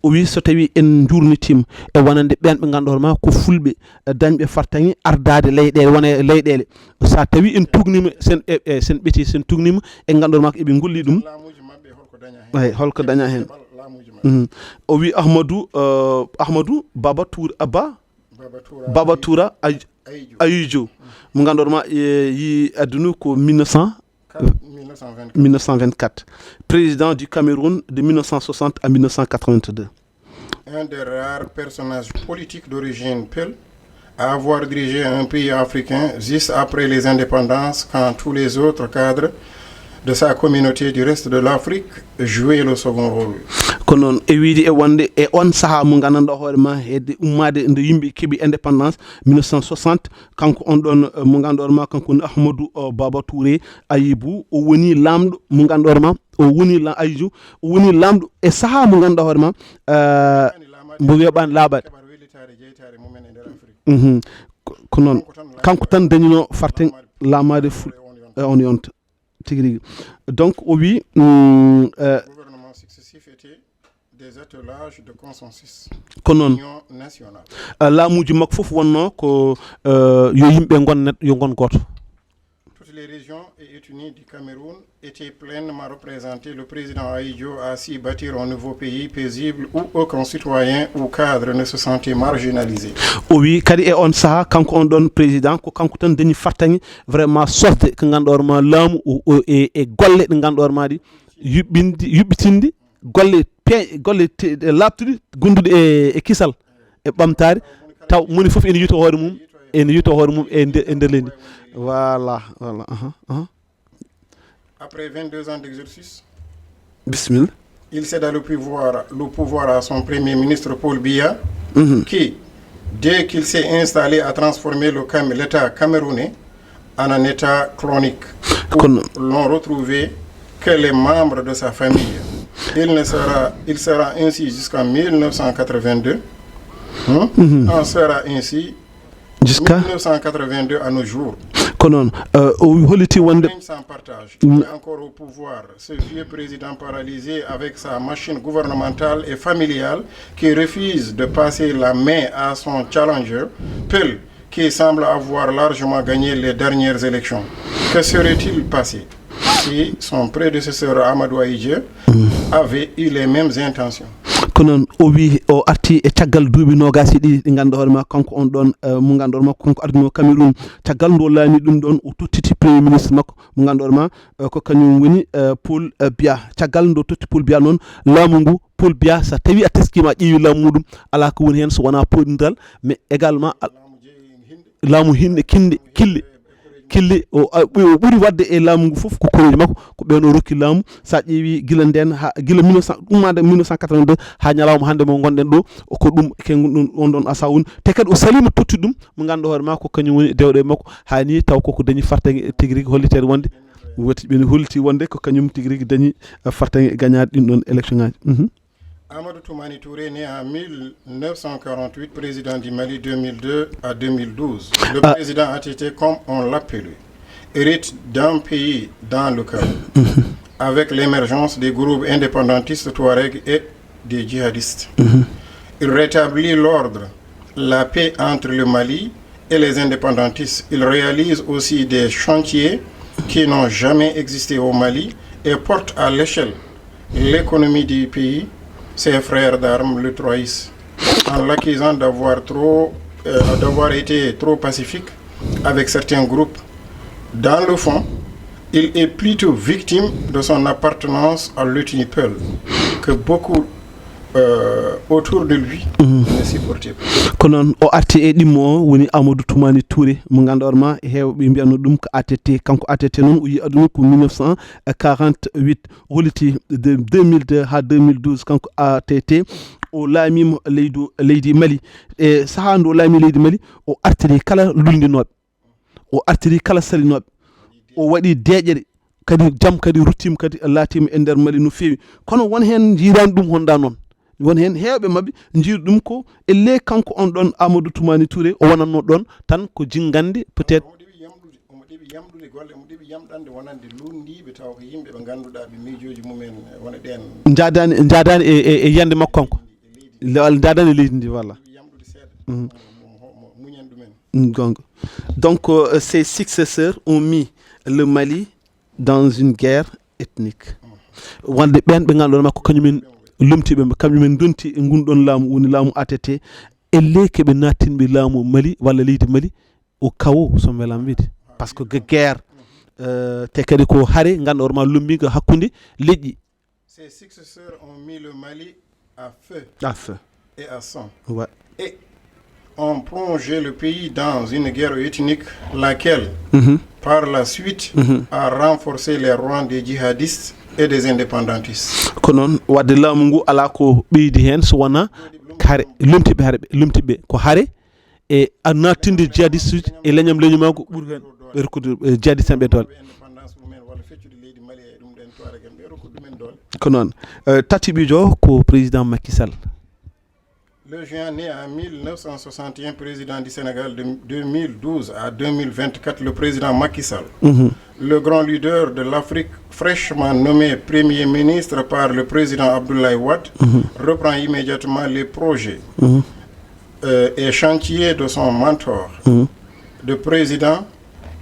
O wi so tawi en jurnitima e wonande ɓen ɓe ganduɗo ma ko fulɓe, eh, dañɓe fartaŋŋe ardade leyɗele, wona e leyɗele. Sa tawi en tugnima sen, e, e, sen ɓeti, sen tugnima e ganduɗo ma ko eɓe golli ɗum. Laamuji maɓɓe holko daña hen? Eyi, holko daña hen? Keɓal laamuji maɓɓe. Mhm. O wi Ahmadou, eh, Ahmadou Baba Touré, Abba Baba Toura Baba Toura Ay-, Ayijo. Ayijo. Mo ganduɗo ma, eh, yi aduna ko mille neuf cent, mille neuf cent vingt-quatre. Mille neuf cent vingt-quatre. Président du Cameroun de mille neuf cent soixante à mille neuf cent quatre-vingt-deux. Un des rares personnages politiques d'origine peul à avoir dirigé un pays africain juste après les indépendances, quand tous les autres cadres de sa communauté du reste de l'Afrique jouaient le second rôle. Ko noon, e wiide e wonde e on saha mo gandanɗa hoore ma hedde ummade nde yimɓe keeɓi indépendance mille neuf cent soixante, kanko on ɗon, eh, mo ganduɗo ma, kanko woni Ahmadou, oh, Baba Touré Ayibou, o woni lamɗo mo ganduɗo ma, o woni la-, Ayidjo, o woni lamɗo e saha mo ganduɗa hoore ma, eh, mo weɓani laaɓade. Mhm. Ko, ko noon, kanko tan dañino fartaŋŋe laamaade ful-, e on yonta. Tigi rigi. Donc, o wi, mm, eh, gouvernement successif était des attelages de consensus. Ko noon. Union nationale. Ah, laamuuji makko fof wonnoo ko, eh, yo yimɓe ngon neɗ-, yo ngon gooto. Toutes les régions et ethnies du Cameroun étaient pleinement représentées. Le président Ahidjo a su bâtir un nouveau pays paisible où aucun citoyen ou cadre ne se sentait marginalisé. O wi kadi e on sahaa, kanko on ɗon président, ko kanko tan dañi fartaŋŋe vraiment sosde ko ngannduɗaa ma laamu o, o, e, e golle ɗe ngannduɗaa ma ɗi yuɓɓindi, yuɓɓitindi golle pe-, golle te-, laaɓtuɗi, gonduɗi e, e kisal, e ɓamtaare, taw moni fof ene yiito hoore mum, ene yiito hoore mum e nder, e nder leydi. Voilà, voilà, aha, aha. Après vingt-deux ans d'exercice, Bismillah. Il céda le pouvoir, le pouvoir à son premier ministre Paul Biya, Mhm. qui, dès qu'il s'est installé, a transformé le Cam-, l'État camerounais en un État chronique, où Kono n'ont retrouvé que les membres de sa famille. Il ne sera, il sera ainsi jusqu'en mille neuf cent quatre-vingt-deux. Hmm? Mhm. On sera ainsi Jusqu'à mille neuf cent quatre-vingt-deux à nos jours. Ko noon, eh, o holliti wonde Règne sans partage. Mm. Il est encore au pouvoir. Ce vieux président paralysé avec sa machine gouvernementale et familiale qui refuse de passer la main à son challenger, Peul, qui semble avoir largement gagné les dernières élections. Que serait-il passé si son prédécesseur Amadou Ahidjo avait eu les mêmes intentions? Ko noon, o wi o arti e caggal duuɓi noogaas e ɗiɗi ɗi ngannduɗaa hoore ma kanko on ɗon, eh, mo ngannduɗaa hoore ma kanko ardunoo Cameroun. Caggal nde o laami ɗum ɗon, o tottiti premier ministre makko mo ngannduɗaa hoore ma, eh, ko kañum woni, eh, Paul, eh, Biya. Caggal nde o totti Paul Biya noon, laamu ngu, Paul Biya, so tawii a teskii ma a ƴeewi laamu muɗum, alaa ko woni heen so wonaa pooɗindiral, mais également al-, laamu hinɗe, kinɗe, kille, kille, o, a, ɓe, o ɓuri waɗde e laamu ngu fof ko koreeji makko, ko ɓeen o rokki laamu. So a ƴeewi gila ndeen haa, gila mille neuf cent, ummaade mille neuf cent quatre-vingt-deux haa ñalawma hannde mo ngonɗen ɗo, ko ɗum, ke ɗum, on ɗon asaawun. Te kadi o saliima totti ɗum, mo ngannduɗaa hoore ma ko kañum woni dewɗe makko, haa ni taw koko dañi fartaŋŋe tigi rigi holliteede wonde woti ɓe holliti wonde ko kañum tigi rigi dañi, eh, fartaŋŋe gañaade ɗin ɗon élection ŋaaji. Mhm. Amadou Toumani Touré, né en mille neuf cent quarante-huit, président du Mali deux mille deux à deux mille douze. Le Ah. président A T T, comme on l'appelait, hérite d'un pays dans le chaos, avec l'émergence des groupes indépendantistes touaregs et des djihadistes. Il rétablit l'ordre, la paix entre le Mali et les indépendantistes. Il réalise aussi des chantiers qui n'ont jamais existé au Mali et porte à l'échelle l'économie du pays. Ses frères d'armes le trahissent en l'accusant d'avoir trop, euh, d'avoir été trop pacifique avec certains groupes. Dans le fond, il est plutôt victime de son appartenance à l'ethnie Peul que beaucoup, euh, autour de lui ne supportaient pas. Ko noon, o arti e ɗimmo o, woni Amadou Toumani Touré, mo ngannduɗaa hoore ma heewɓe mbiyatnoo ɗum ko A T T. Kanko A T T noon, o yi aduna ko mille neuf cent quarante-huit, o holliti de deux mille deux haa deux mille douze, kanko A T T, o laamiima leydu, leydi Mali. E sahaa nde o laami leydi Mali, o artiri kala luulndinooɓe, o artiri kala salinooɓe, o waɗi deeƴere, kadi jam kadi ruttiima, kadi laatiima e nder Mali no feewi. Kono won heen njiiraani ɗum honɗaa noon. Won heen heewɓe maɓɓe njiiri ɗum ko ellee kanko on ɗon Amadou Toumani Touré o wonatnoo ɗon tan ko jinngande peut-être. Omo ɗeɓi yamɗude, omo ɗeɓi yamɗude golle, omo ɗeɓi yamɗande wonande luulndiiɓe tawa ko yimɓe ɓe ngannduɗaa ɓe miijooji mumen wona ɗeen. Njaadaani, njaadaani e, e, e yiyannde makko kanko. Lewal njaadaani e leydi ndi, walla. Ɗeɓi yamɗude seeɗa. Mhm. Mo, mo, mo muñan ɗumen. Mm, goonga. Donc, euh, ses successeurs ont mis le Mali dans une guerre ethnique. Wonde ɓeen ɓe ngannduɗaa ma ko kañumen lomtiiɓe, kañumen ndonti e ngun ɗon laamu, woni laamu A T T, ellee keɓe naattinɓe laamu Mali walla leydi Mali au chaos, so mi welaama wiide. Parce que ge-, guerre, euh, te kadi ko hare ngannduɗaa hoore ma lombiiga hakkunde leƴƴi. Ses successeurs ont mis le Mali à feu À feu. et à sang. Ouais. Et ont plongé le pays dans une guerre ethnique, laquelle, Mhm. par la suite, Mhm. a renforcé les rangs des djihadistes et des indépendantistes. Ko noon, wadde laamu ngu alaa ko ɓeydi heen so wonaa hare, lomtiiɓe hare ɓe, lomtiiɓe ko hare, e a naattude jihadiste uji e leñam leñamaagu ɓuri heen ɓe rokkude, eh, jihadiste en ɓe doole. Ko noon, eh, tati ɓijo ko président Macky Sall. Le juin né en mille neuf cent soixante et un, président du Sénégal de deux mille douze à deux mille vingt-quatre, le président Macky Sall, Mhm. Le grand leader de l'Afrique, fraîchement nommé Premier ministre par le président Abdoulaye Wade, reprend immédiatement les projets euh, et chantiers de son mentor, de président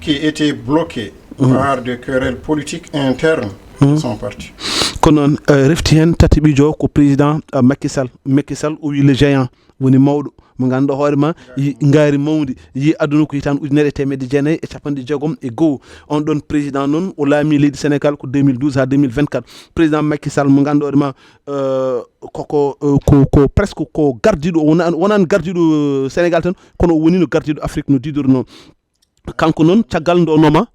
qui était bloqué par des querelles politiques internes de son parti. Ko noon, eh, refti heen tataɓijo ko président, eh, Macky Sall. Macky Sall, o wii le géant, woni mawɗo mo ngannduɗaa hoore ma, yi ngaari mawndi, yi aduna ko hitaande ujunere e teemedde jeenayi e capanɗe jeegom e go'o. On ɗon président noon, o laami leydi Sénégal ko deux mille douze haa deux mille vingt-quatre. Président Macky Sall mo ngannduɗaa hoore ma, eh, koko, eh, ko, ko presque ko gardiiɗo, wona-, wonaani gardiiɗo Sénégal tan, kono o wonino gardiiɗo Afrique no diidornoo. Kanko noon, caggal nde o nooma,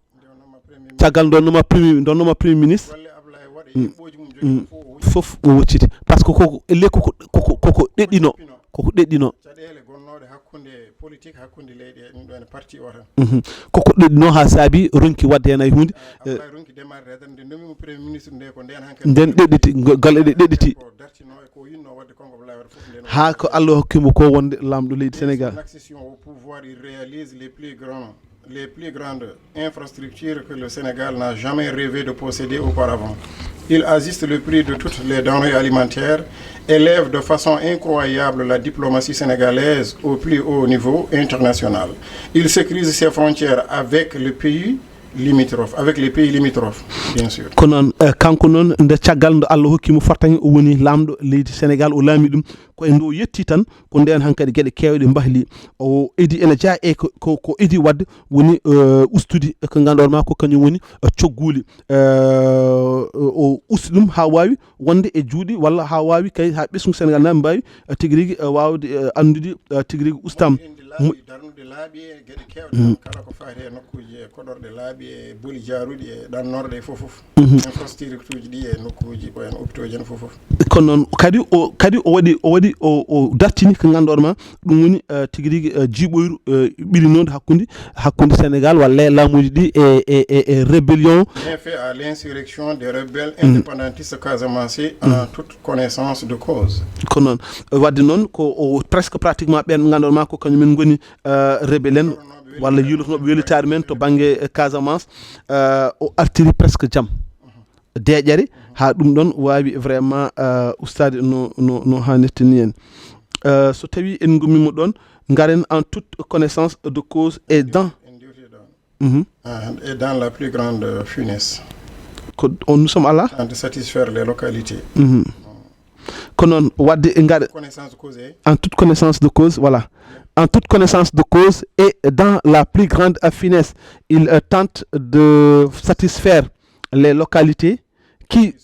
caggal nde o nooma premier, nde o nooma premier ministre, fof o wocciti. Par ce que koko, elle koko, koko, koko ɗeɗɗino, koko ɗeɗɗino. Caɗeele gonnooɗe hakkunde politique, hakkunde leyɗe, ɗum ɗo ene parti o tan. Koko ɗeɗɗino haa saabi ronki waɗde heen hay huunde. Ablaye ronki démarré tan, nde nomimo premier ministre nde, ko nden hankadi Nden ɗeɗɗiti, go-, golle ɗe ɗeɗɗiti. Ko dartino e ko yinno waɗde Congo Ablaye Wade fof nden. Haa ko Allah hokki mo ko wonde laamɗo leydi Sénégal. Son accession au pouvoir, il réalise les plus grands, les plus grandes infrastructures que le Sénégal n'a jamais rêvé de posséder auparavant. Il ajuste le prix de toutes les denrées alimentaires, élève de façon incroyable la diplomatie sénégalaise au plus haut niveau international. Il sécurise ses frontières avec les pays limitrophes, avec les pays limitrophes, bien sûr. Ko noon, eh, kanko noon, nde caggal nde Allah hokki mo fartaŋŋe, o woni laamɗo leydi Sénégal, o laami ɗum. Ko e nde o yetti tan, ko ndeen hankadi geɗe keewɗe mbahli. O idi ene jeyaa e ko, ko, ko idi waɗde woni, eh, ustude ko ngannduɗaa ma ko kañum woni, eh, cogguuli. Eh, o usti ɗum haa waawi wonde e juuɗe walla haa waawi kay haa ɓesngu Sénégal naaɓe mbaawi, eh, tigi rigi, eh, waawde, eh, anndude, eh, tigi rigi ustaama. Laabi, darnude laabi e geɗe keewɗe tan, kala ko faati e nokkuuji e koɗorɗe laabi e boli jaaruɗi e ɗannorɗe e fof fof. Infrastructure uji ɗi e nokkuuji ko en hôpitaux en fof fof. Kono noon kadi o, kadi o waɗi, o waɗi, o, o dartini ko ngannduɗaa ma ɗum woni, eh, tigi rigi, eh, jiiɓoyru, eh, ɓilinoondu hakkunde, hakkunde Sénégal walla laamuuji ɗi e, e, e, e rébellion. Bienfait à l'insurrection des rebelles indépendantistes casamançais en toute connaissance de cause. Kono noon, waɗde noon ko o presque pratiquement ɓeen ɓe ngannduɗaa ma ko kañum en ngoni, eh, rebelle en walla yiilotnooɓe welitaare men to bannge, eh, Casamance, eh, o artiri presque jam, deeƴere, haa ɗum ɗoon waawi vraiment, eh, ustaade no, no, no haanirta ni en. Eh, so tawii en ngummiima ɗoon, ngaren en toute connaissance de cause et dans En diwtii ɗoon. Ah, et dans la plus grande finesse. Ko on, nous sommes à la En de satisfaire les localités. Ko noon, waɗde e ngaɗa Connaissance causée. En toute connaissance de cause, voilà. En toute connaissance de cause et dans la plus grande finesse, il, euh, tente de satisfaire les localités qui,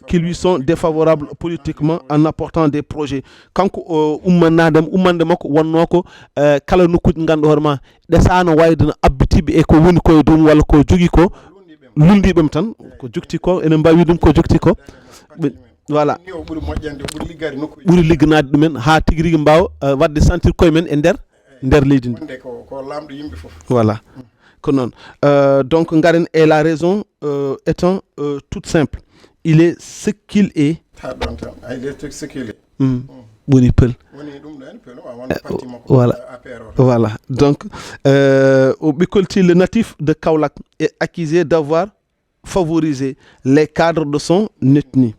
qui lui sont défavorables politiquement en apportant des projets. Kanko, o, ummanaadam-, ummande makko wonnoo ko, eh, kala nokkuuji ngannduɗaa hoore ma ɗesaano wayde no abbitiiɓe e ko woni koye dow mum walla ko jogii ko, lunndiiɓe mo tan, ko jogti ko, enen mbaawi ɗum ko jogti ko. Ɓe, voilà. Ni o ɓuri moƴƴande, o ɓuri liggade nokkuuji. Ɓuri ligganaade ɗumen haa tigi rigi mbaawa, eh, waɗde sentir koye men e nder, nder leydi ndi. Wonde ko, ko laamɗo yimɓe fof. Voilà. Ko noon. Euh, donc, ngaren e la raison, euh, étant, euh, toute simple. Il est ce qu'il est. Haa ɗoon tan. Ay, il est ce qu'il est. Woni pël. Woni ɗum ɗo en, pël o, a won parti makko, Voilà. A P R o. Voilà. Donc, euh, o ɓe kolti le natif de Kaolack est accusé d'avoir favorisé les cadres de son ethnie.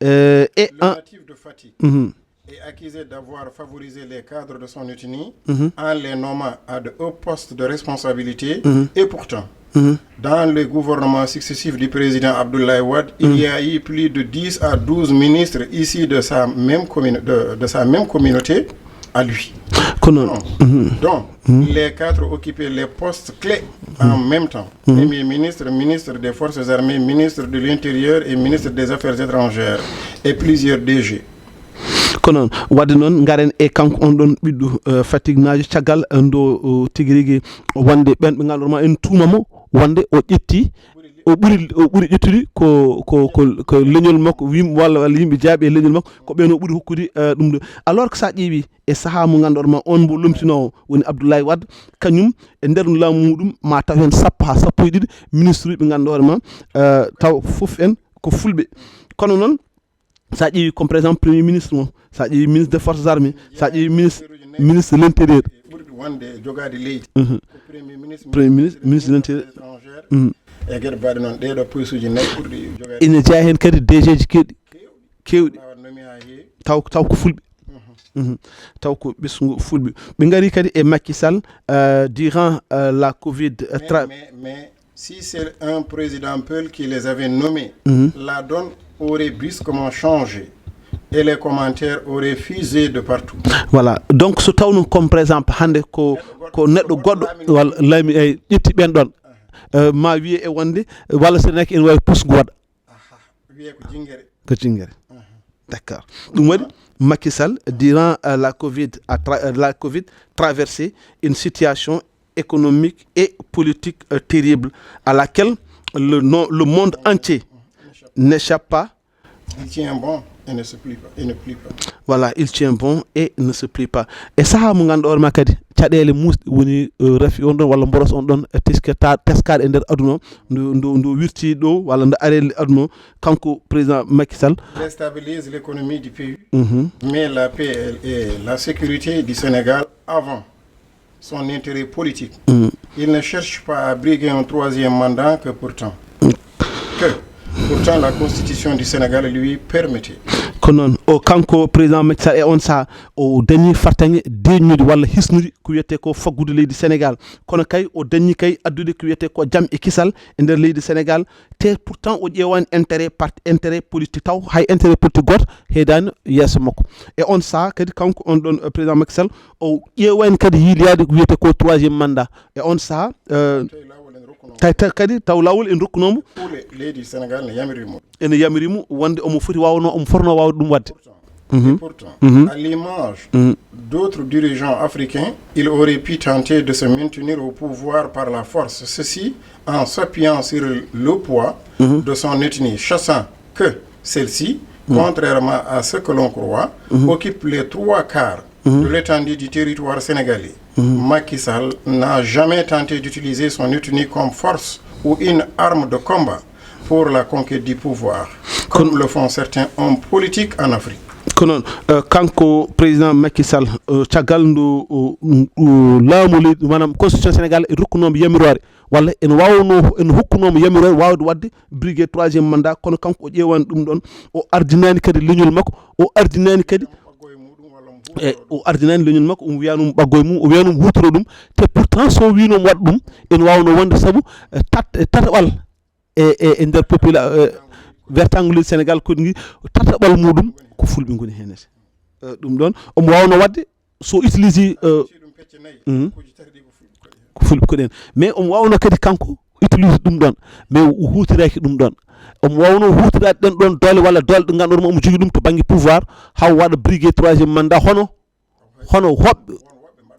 Euh, et Le en, natif de Fatick Mhm. est accusé d'avoir favorisé les cadres de son ethnie en les nommant à de hauts postes de responsabilité. Et pourtant, dans les gouvernements successifs du président Abdoulaye Wade, il y a eu plus de dix à douze ministres issus de sa même commune, de, de sa même communauté à lui. Ko noon. Donc, les quatre occupaient les postes clés en même temps. Premier ministre, ministre des Forces armées, ministre de l'Intérieur et ministre des Affaires étrangères et plusieurs D G. Ko noon. Waɗde noon, ngaren e kanko on ɗon ɓiɗɗo, eh, Faticknaajo, caggal, eh, ndo, o, tigi rigi wonde ɓen ɓe ngannduɗaa ma en tuuma mo wonde o ƴetti, o ɓuri, o ɓuri ƴettude ko, ko, ko, ko leñol makko, yim-, walla, walla yimɓe jaaɓi e leñol makko, ko ɓen o ɓuri hokkude, eh, ɗum ɗo. Alors que so a ƴeewi e sahaa mo ngannduɗaa ma on mbo lomtinoowo woni Abdoulaye Wade, kañum e nder laamu muɗum ma taw heen sappo haa sappo e ɗiɗi ministre uji ɓe ngannduɗaa hoore ma, eh, taw fof en ko fulɓe. Kono noon, sa ƴeewi comme par exemple premier ministre mo, sa ƴeewi ministre des forces armées, sa ƴeewi ministre, ministre de l'intérieur. Ɓurɗo wonde e jogaade leydi. Ko premier ministre, Premier ministre, ministre de l'intérieur. Étrangère, Mhm. E geɗe baɗe noon, ɗeɗo postuji nayi ɓurɗi jogade. Ina jeya heen kadi D G ji keewɗi, keewɗi. Taw, taw ko fulɓe. Mhm. Taw ko ɓesngu fulɓe. Ɓe ngari kadi e Macky Sall, euh, durant, euh, la Covid, euh, mais, tra- mais, mais si c'est un président Peul qui les avait nommés, mhm, la donne aurait brusquement changé et les commentaires auraient fusé de partout. Voilà. Donc, so taw noon, comme par exemple, hannde ko, ko neɗɗo goɗɗo, walla laami, ay, ƴetti ɓeen ɗoon, euh, ma wiye e wonde, walla so neɗɗo ene waawi pusgo waɗa. Aha. Wiye ko jingere. Ko jingere. Mhm. D'accord. Ɗum waɗi Macky Sall, durant, euh, la Covid, a tra- euh, la Covid, traversé une situation économique et politique, euh, terrible à laquelle le, non, le monde entier n'échappe pas. Il tient bon et ne se plie pas, et ne plie pas. Voilà, il tient bon et ne se plie pas. E sahaa mo ngannduɗaa hoore ma kadi, caɗeele muusɗe woni, euh, rafi on ɗon walla mboros on ɗon, euh, teskata-, teskaɗe e nder aduna o, ndo, ndo, ndo wirti ɗo walla ndo ari e aduna o, kanko président Macky Sall. Déstabilise l'économie du pays, mhm, mais la paix et la sécurité du Sénégal avant son intérêt politique. Mm. Il ne cherche pas à briguer un troisième mandat que pourtant, que pourtant la constitution du Sénégal lui permettait. Ko noon, o kanko président Macky Sall e on saha o dañi fartaŋŋe deeƴnude walla hisnude ko wiyetee ko faggudu leydi Sénégal. Kono kay o dañi kay addude ko wiyetee ko jam e kisal e nder leydi Sénégal. Te pourtant o ƴeewaani intérêt parti, intérêt politique taw, hay intérêt politique gooto heedaani yeeso makko. E on saha kadi kanko on ɗon, euh, président Macky Sall, o ƴeewaani kadi yiiloyaade ko wiyetee ko troisième mandat. E on saha, euh, tawi laawol ene rokkunoo mo. Tawi, tawi kadi taw laawol ene rokkunoo mo. Ɗuule leydi Sénégal ne yamiri mo. Ene yamiri mo wonde omo foti waawno, omo fotnoo waawde ɗum waɗde. Mhm. Et pourtant, mhm, à l'image, mhm, d'autres dirigeants africains, il aurait pu tenter de se maintenir au pouvoir par la force. Ceci en s'appuyant sur le poids, mhm, de son ethnie, sachant que celle-ci, mhm, contrairement à ce que l'on croit, mhm, occupe les trois quarts, mhm, de l'étendue du territoire sénégalais. Mhm. Macky Sall n'a jamais tenté d'utiliser son ethnie comme force ou une arme de combat pour la conquête du pouvoir, comme le font certains hommes politiques en Afrique. Ko noon, euh, kanko président Macky Sall, euh, caggal ndu, euh, ndu laamu leydi, maanaam constitution Sénégal e rokkunoomo yamiroore, walla ene waawnoo, ene hokkunoomo yamiroore waawde waɗde briguer troisième mandat, kono kanko o ƴeewaani ɗum ɗoon, o ardinaani kadi leñol makko, o ardinaani kadi, e, o ardinaani leñol makko, omo wiyaani mo ɓaggo e mum, o wiyaani mo huutoro ɗum, te pourtant so o wiino mo waɗa ɗum, ene waawnoo wonde sabu, eh, tat-, eh, tataɓal e, e, e nder popula-, eh, wertaango leydi Sénégal koɗi ngi, tataɓal muɗum ko fulɓe ngoni heen. Eh, ɗum ɗoon omo waawno waɗde so utilise, eh, mhm, ko fulɓe koɗi heen. Mais omo waawno kadi kanko utilise ɗum ɗoon, mais o huutiraaki ɗum ɗoon. Omo waawno huutiraade ɗeen ɗoon doole walla doole ɗe ngannduɗaa omo jogii ɗum to bannge pouvoir, haa o waɗa briguer troisième mandat hono, hono hoɓɓe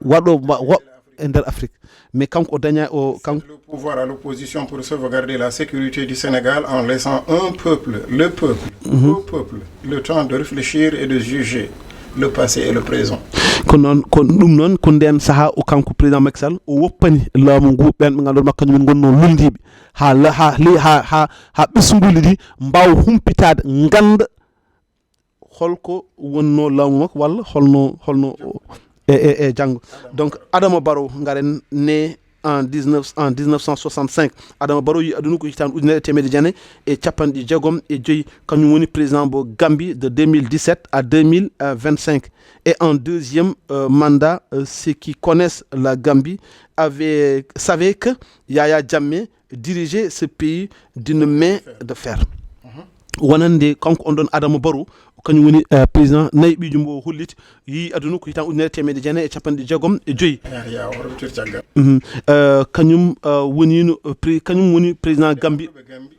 waɗo ma-, woɓɓe e nder Afrique. Mais kanko o daña o, kanko le pouvoir à l'opposition pour sauvegarder la sécurité du Sénégal en laissant un peuple, le peuple, mhm, au peuple, le temps de réfléchir et de juger le passé et le présent. Ko noon, ko ɗum noon, ko ndeen sahaa o kanko président Macky Sall o woppani laamu ngu ɓeen ɓe ngannduɗaa kañum en ngonnoo luulndiiɓe haa la-, haa le-, haa, haa, haa ɓesnguuli ɗi mbaawa humpitaade, ngannda holko wonnoo laamu makko walla holno, holno o-, e, e, e janngo. Donc, Adama Barrow, ngaren ne en dix-neuf, en dix-neuf cent soixante-cinq. Adama Barrow yi aduna ko hitaande ujunere e teemedde jeenayi e capanɗe jeegom e joyi. Kañum woni président mo Gambie de deux mille dix-sept à deux mille vingt-cinq. Et en deuxième, euh, mandat, euh, ceux qui connaissent la Gambie avaient, savaient que Yaya Jammeh diriger ce pays d'une main de fer. Wonande kanko on ɗon Adama Barrow, kañum woni, eh, président nayi ɓiijo mbo holliti, yehi aduna ko hitaande ujunere e teemedde jeenayi e capanɗe jeegom e joyi. Yaya o rupture caggal. Mhm. Eh, kañum, eh, wonino, eh, pré-, kañum woni président Gambie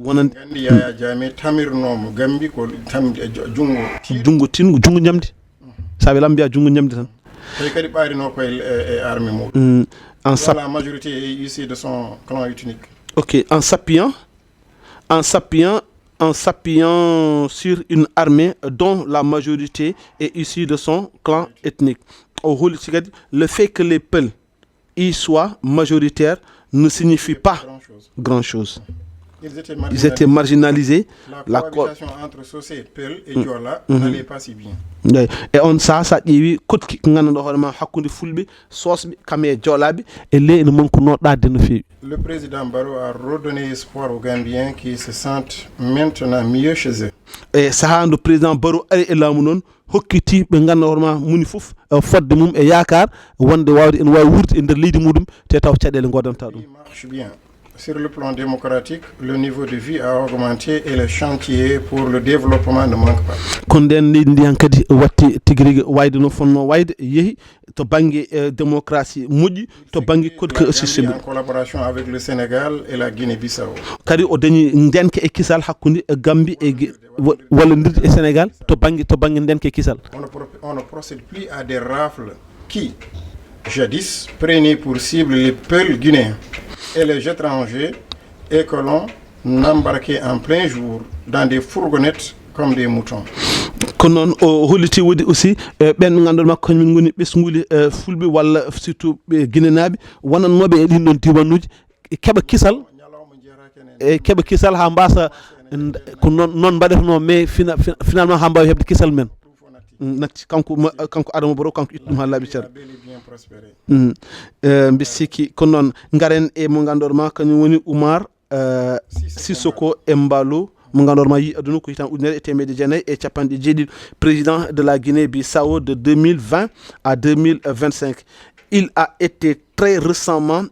wonande. Nganndi Yaya Jammeh tamirnoomo Gambie ko tamde e jo-, junngo tin. Junngo tin, junngo ñamde. Saabe lam mbiya junngo ñamde tan. Tawi kadi ɓaarinoo ko e, e, e armée muɗum. Mm, en sap- Voilà, majorité est issue de son clan ethnique. Ok, en s'appuyant, en s'appuyant, en s'appuyant sur une armée dont la majorité est issue de son clan ethnique. O holliti kadi le fait que les Peuls y soient majoritaires ne signifie pas grand-chose. Ils étaient marginalisés. La cohabitation entre Socé, Peul et Diola n'allait pas si bien. Eyi. E on saha, sa ƴeewi koɗki ko ngannduɗaa hoore ma hakkunde Fulɓe, Soosɓe, kam e Joolaaɓe, e le ene mankunoo ɗaatde no feewi. Le président Barrow a redonné espoir aux Gambiens qui se sentent maintenant mieux chez eux. E saha nde président Barrow ari e laamu noon, hokkiti ɓe ngannduɗaa hoore ma moni fof, e fodde mum e yaakaar wonde waawde ene waawi wuurde e nder leydi muɗum, te taw caɗeele ngoodanta ɗum. Marche bien. Sur le plan démocratique, le niveau de vie a augmenté et les chantiers pour le développement ne manquent pas. Kono ndeen leydi ndi hankadi watti tigi rigi wayde no fotnoo wayde, yehi to bannge, eh, démocratie moƴƴi, to bannge koɗki aussi. En collaboration avec le Sénégal et la Guinée-Bissau. Kadi o dañi ndenka e kisal hakkunde, eh, Gambie e Gi-, wa-, wallondirde e Sénégal to bannge, to bannge ndenka e kisal. On ne pro-, on ne procède plus à des rafles qui, jadis, prenaient pour cible les Peuls guinéens et les étrangers et que l'on embarquait en plein jour dans des fourgonnettes comme des moutons. Kono noon o holliti woodi aussi, eh, ɓen ɓe ngannduɗaa ma kañumen ngoni ɓesnguuli, eh, Fulɓe walla surtout ɓe Ginenaaɓe wonannooɓe e ɗin ɗon diiwanuuji, e keɓa kisal, e keɓa kisal haa mbaasa, nda-, ko noon, noon mbaɗetnoo, mais fina-, fina-, finalement haa mbaawi heɓde kisal men. Mm, natti kanko ma-, kanko Adama Barrow, kanko itti ɗum haa laaɓi cer. Mm. Eh, mbi sikki ko noon. Ngaren e mo ngannduɗaa ma kañum woni Oumar, eh, Sissoko Embaló, mo ngannduɗaa ma yii aduna ko hitan ujunere e teemedde jeenayi e capanɗe jeeɗiɗi, président de la Guinée-Bissau de deux mille vingt à deux mille vingt-cinq. Il a été très récemment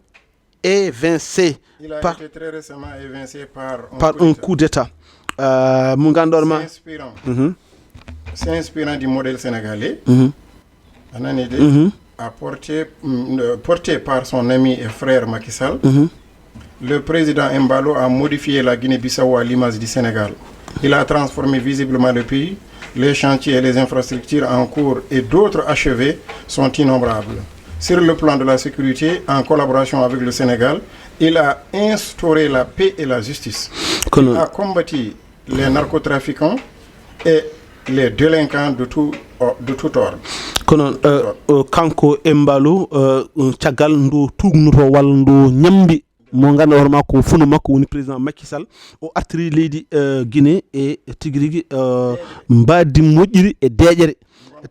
évincé. Il a par, été très récemment évincé par un par coup un d'État. Coup d'État. Euh, mo ngannduɗaa ma. S'inspirant, mhm, s'inspirant du modèle sénégalais, mhm, a nani de, mhm, a porté, mm, euh, porté par son ami et frère Macky Sall, mhm, le président Embaló a modifié la Guinée-Bissau à l'image du Sénégal. Il a transformé visiblement le pays. Les chantiers et les infrastructures en cours et d'autres achevés sont innombrables. Sur le plan de la sécurité, en collaboration avec le Sénégal, il a instauré la paix et la justice. Kono il a combattu les narcotrafiquants et les délinquants de tout, de tout ordre. Kono, euh, euh, kanko Embaló, euh, caggal ndu tuugnoto walla ndu ñammbi mo ngannduɗaa hoore makko, funu makko woni président Macky Sall, o artiri leydi, eh, Guinée e tigi rigi, eh, mbaadi moƴƴiri e deeƴere.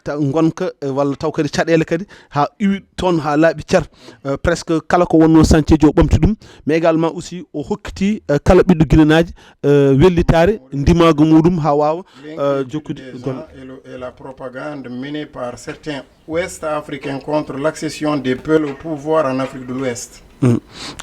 Ta-, ngonka, eh, walla taw kadi caɗeele kadi haa iwi toon haa laaɓi cer. Eh, presque kala ko wonnoo chantier ji o ɓamti ɗum, mais également aussi o hokkiti, eh, kala ɓiɗɗo Guinénaajo, eh, wellitaare ndimaagu muɗum haa waawa, eh, jokkude golle. Et le, et la propagande menée par certains Ouest-Africains contre l'accession des Peuls au pouvoir en Afrique de l'Ouest. Mm.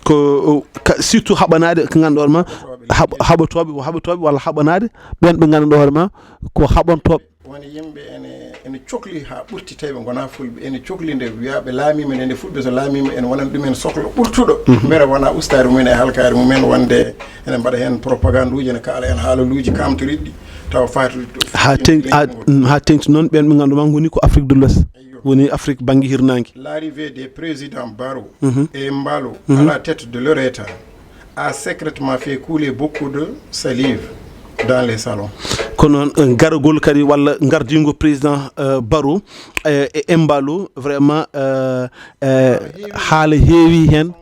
Ko, o, ka, surtout haɓanaade ko ngannduɗaa ma, haɓ-, haɓotooɓe, o haɓotooɓe walla haɓanaade ɓeen ɓe ngannduɗaa hoore ma ko haɓantooɓe. Woni yimɓe ene, ene cokli haa ɓurti, tawi ɓe ngonaa Fulɓe, ene cokli nde wiyaa ɓe laamiima nde, nde Fulɓe so laamiima ene wonani ɗumen soklo ɓurtuɗo. Mhm. Mbele wonaa ustaare mumen e halkaare mumen wonde ene mbaɗa heen propagande uji, ene kaala heen haalaluuji kaamtoriɗi, tawa faati haa teŋ-, haa, mm, haa teŋti noon ɓeen ɓe ngannduɗaa ma ngoni ko Afrique de l'Ouest. Woni Afrique bannge hirnaange. L'arrivée des présidents Barrow, mhm, et Embaló, mhm, à la tête de leur État a secrètement fait couler beaucoup de salive dans les salons. Kono noon, eh, garagol kadi walla ngardiingo président, eh, Barrow, eh, e Embaló, vraiment, eh, eh, haala heewi heen,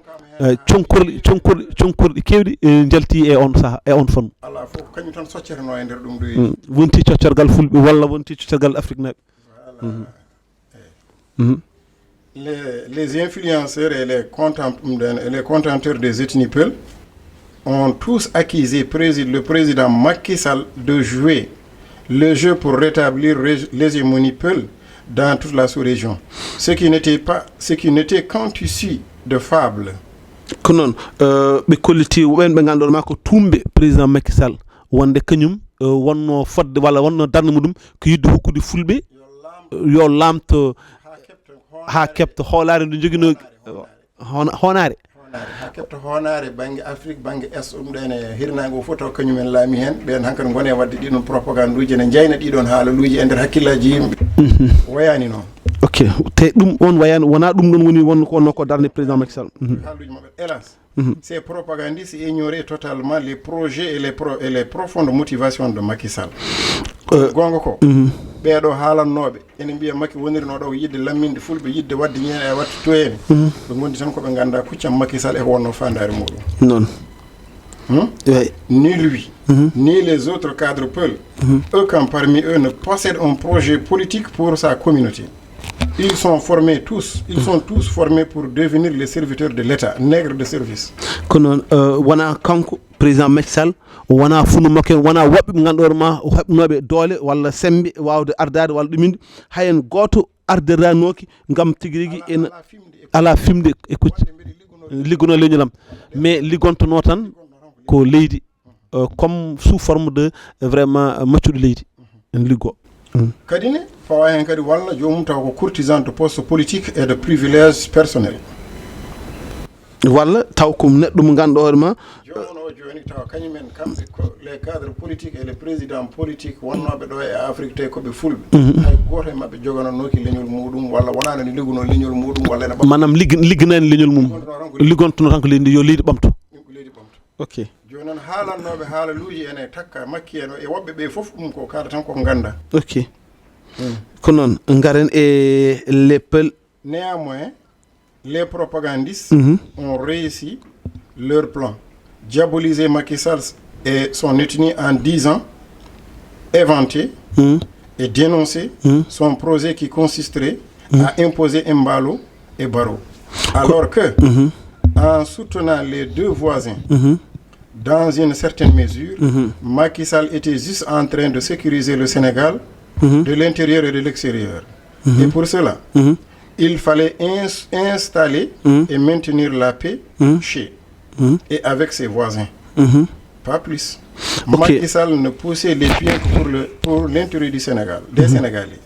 eh, conkorɗi, conkorɗi, conkorɗi keewɗi, eh, njalti e on saha, e on fannu. Alaa fof ko kañum tan soccetenoo e nder ɗum ɗo. Mm. Wonti coccorgal Fulɓe walla wonti coccorgal Afriknaaɓe? Voilà. Mhm. Mhm. Les, les influenceurs et les contem-, et les contenteurs des ethnies Peul ont tous accusé prési-, le président Macky Sall de jouer le jeu pour rétablir rég-, l'hégémonie Peul dans toute la sous-région. Ce qui n'était pas, ce qui n'était qu'un tissu de fable. Ko noon, euh, ɓe kolliti ɓeen ɓe ngannduɗaa ma ko tuumɓe président Macky Sall, wonde kañum, euh, wonnoo fodde walla wonnoo darnde muɗum ko yiɗde hokkude Fulɓe yo laamto haa keɓta hoolaare nde njoginoo, hoona-, hoonaare. Hoonaare, haa keɓta hoonaare bannge Afrik, bannge Est, ɗum ɗo ene hirnaange o fof taw kañumen laami heen. Ɓeen hankadi ngoni e waɗde ɗii ɗoon propagande uji, ene njayna ɗii ɗoon haalaluuji e nder hakkillaaji yimɓe. Mhm. Wayaani noon. Ok, te ɗum on wayaani, wonaa ɗum ɗoon woni won-, ko wonnoo ko darnde président Macky Sall. Mhm. Haalduuji maɓɓe, hélas. Mhm. Ces propagandistes ignoraient totalement les projets et les pro-, et les profondes motivations de Macky Sall. Euh, goonga ko, mhm, ɓeeɗo haalannooɓe ene mbiya Macky wonirnoo ɗo ko yiɗde lamminde Fulɓe, yiɗde waɗde ñeeñe e waɗde toyeene. Mhm. Ɓe ngondi tan ko ɓe nganndaa kuccam Macky Sall e ko wonnoo faandaare muɗum. Noon. Hmm? Oui. Ni lui, Mhm. ni les autres cadres Peul, Mhm. aucun parmi eux ne possède un projet politique pour sa communauté. Ils sont formés tous, ils sont tous formés pour devenir les serviteurs de l'État, nègres de service. Ko noon, euh, wona kanko président Macky Sall, wona funu makko en, wona woɓɓe ɓe ngannduɗaa ma o heɓnooɓe doole walla semmbe waawde ardaade walla ɗuminde, hay en gooto ardiranooki ngam tigi rigi en alaa fimde e kucci ligguno leñol am, mais liggontonoo tan ko leydi, euh, comme sous forme de, euh, vraiment, euh, maccuɗo leydi en liggo. Kadi ne fawa heen kadi walla joomum taw ko courtisan de poste politique et de privilèges personnels. Walla taw ko neɗɗo mo ngannduɗaa hoore ma Joomum o jooni tawa kañumen kamɓe ko les cadres politiques et les présidents politiques wonnooɓe ɗo e Afrique tawi ko ɓe fulɓe. Hay gooto e maɓɓe jogananooki leñol muɗum walla wonano ne ligguno leñol muɗum walla ene ɓamta maanaam ligg- ligganaani leñol mum, tan ko liggontono tan ko leydi yo leydi ɓamto. leydi ɓamta. Ok. Jooni noon haalannooɓe haalaluuji ene takka makki en e woɓɓe ɓe fof ɗum ko kala tan ko ngannda. Ok. Ko noon ngaren e les Peuls. Néanmoins, les propagandistes Mhm. ont réussi leur plan. Diaboliser Macky Sall et son ethnie en disant, éventer Mhm. et dénoncer Mhm. son projet qui consisterait à imposer Embalo et Barro. Alors que, en soutenant les deux voisins dans une certaine mesure, Macky Sall était juste en train de sécuriser le Sénégal de l'intérieur et de l'extérieur. Et pour cela, il fallait ins- installer et maintenir la paix chez et avec ses voisins. Pas plus. Ok. Macky Sall ne poussait les pions que pour le pour l'intérêt du Sénégal, des Sénégalais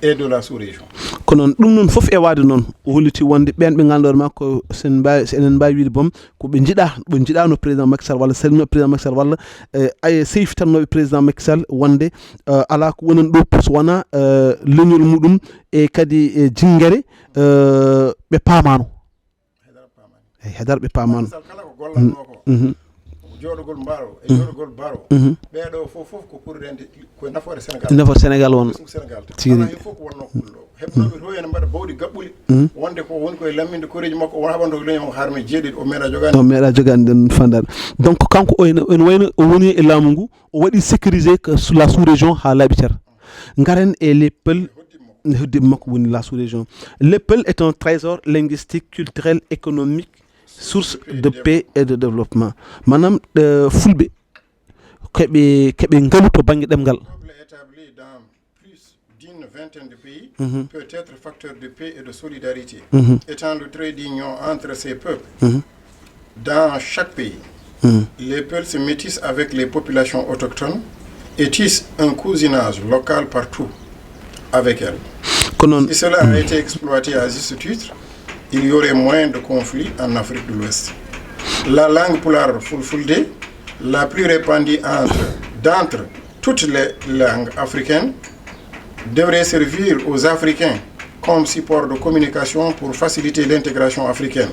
et de la sous-région. Ko noon ɗum noon fof e waade noon o holliti wonde ɓeen ɓe ngannduɗaa ma ko sen mbawi so enen mbawi wiide boom ko ɓe njiɗa ɓe njiɗano président Macky Sall walla salmino président Macky Sall walla eh, ay seyfitannoɓe président Macky Sall wonde eh, ala ko wonan ɗo so wona eh, leñol muɗum e kadi e jingere eh, ɓe paamano. Eyi, hedar ɓe paamano. Sal kala ko gollatnoo ko Mhm. jooɗogol Barro e jooɗogol Barro ɓeeɗo fof fof ko pour rende ko nafoore Sénégal. Nafoore Sénégal won. Ɓesngu Sénégal tan Tigi ala rigi. Hen fof ko wonnoo kullo heɓnooɓe to ene mbaɗa bawɗi gaɓɓuɗi wonde ko woni koye laminde koreeji makko wona haɓanto ko leñol harmi jeeɗiɗi o meeɗa jogaade. O meeɗa jogaade nden fandaare. Donc kanko o ene ene wayno o woni e laamu ngu o waɗi sécurisé que sous la sous-région ha laaɓi cer. Ngaren e les Peuls. Hoddiɓe makko woni la sous-région. Les Peuls est un trésor linguistique, culturel, économique, source de paix et de développement. Maanaam eh, fulɓe keɓe keɓe ngalu to banggue ɗemngal. Peuple établi dans plus d'une vingtaine de pays peut être facteur de paix et de solidarité, étant le trait d'union entre ces peuples. Dans chaque pays, les peuples se métissent avec les populations autochtones et tissent un cousinage local partout avec elles. Ko noon. Si cela a été exploité à juste titre, il y aurait moins de conflits en Afrique de l'Ouest. La langue pulaar fulfulde, la plus répandue entre, d'entre toutes les langues africaines, devrait servir aux Africains comme support de communication pour faciliter l'intégration africaine.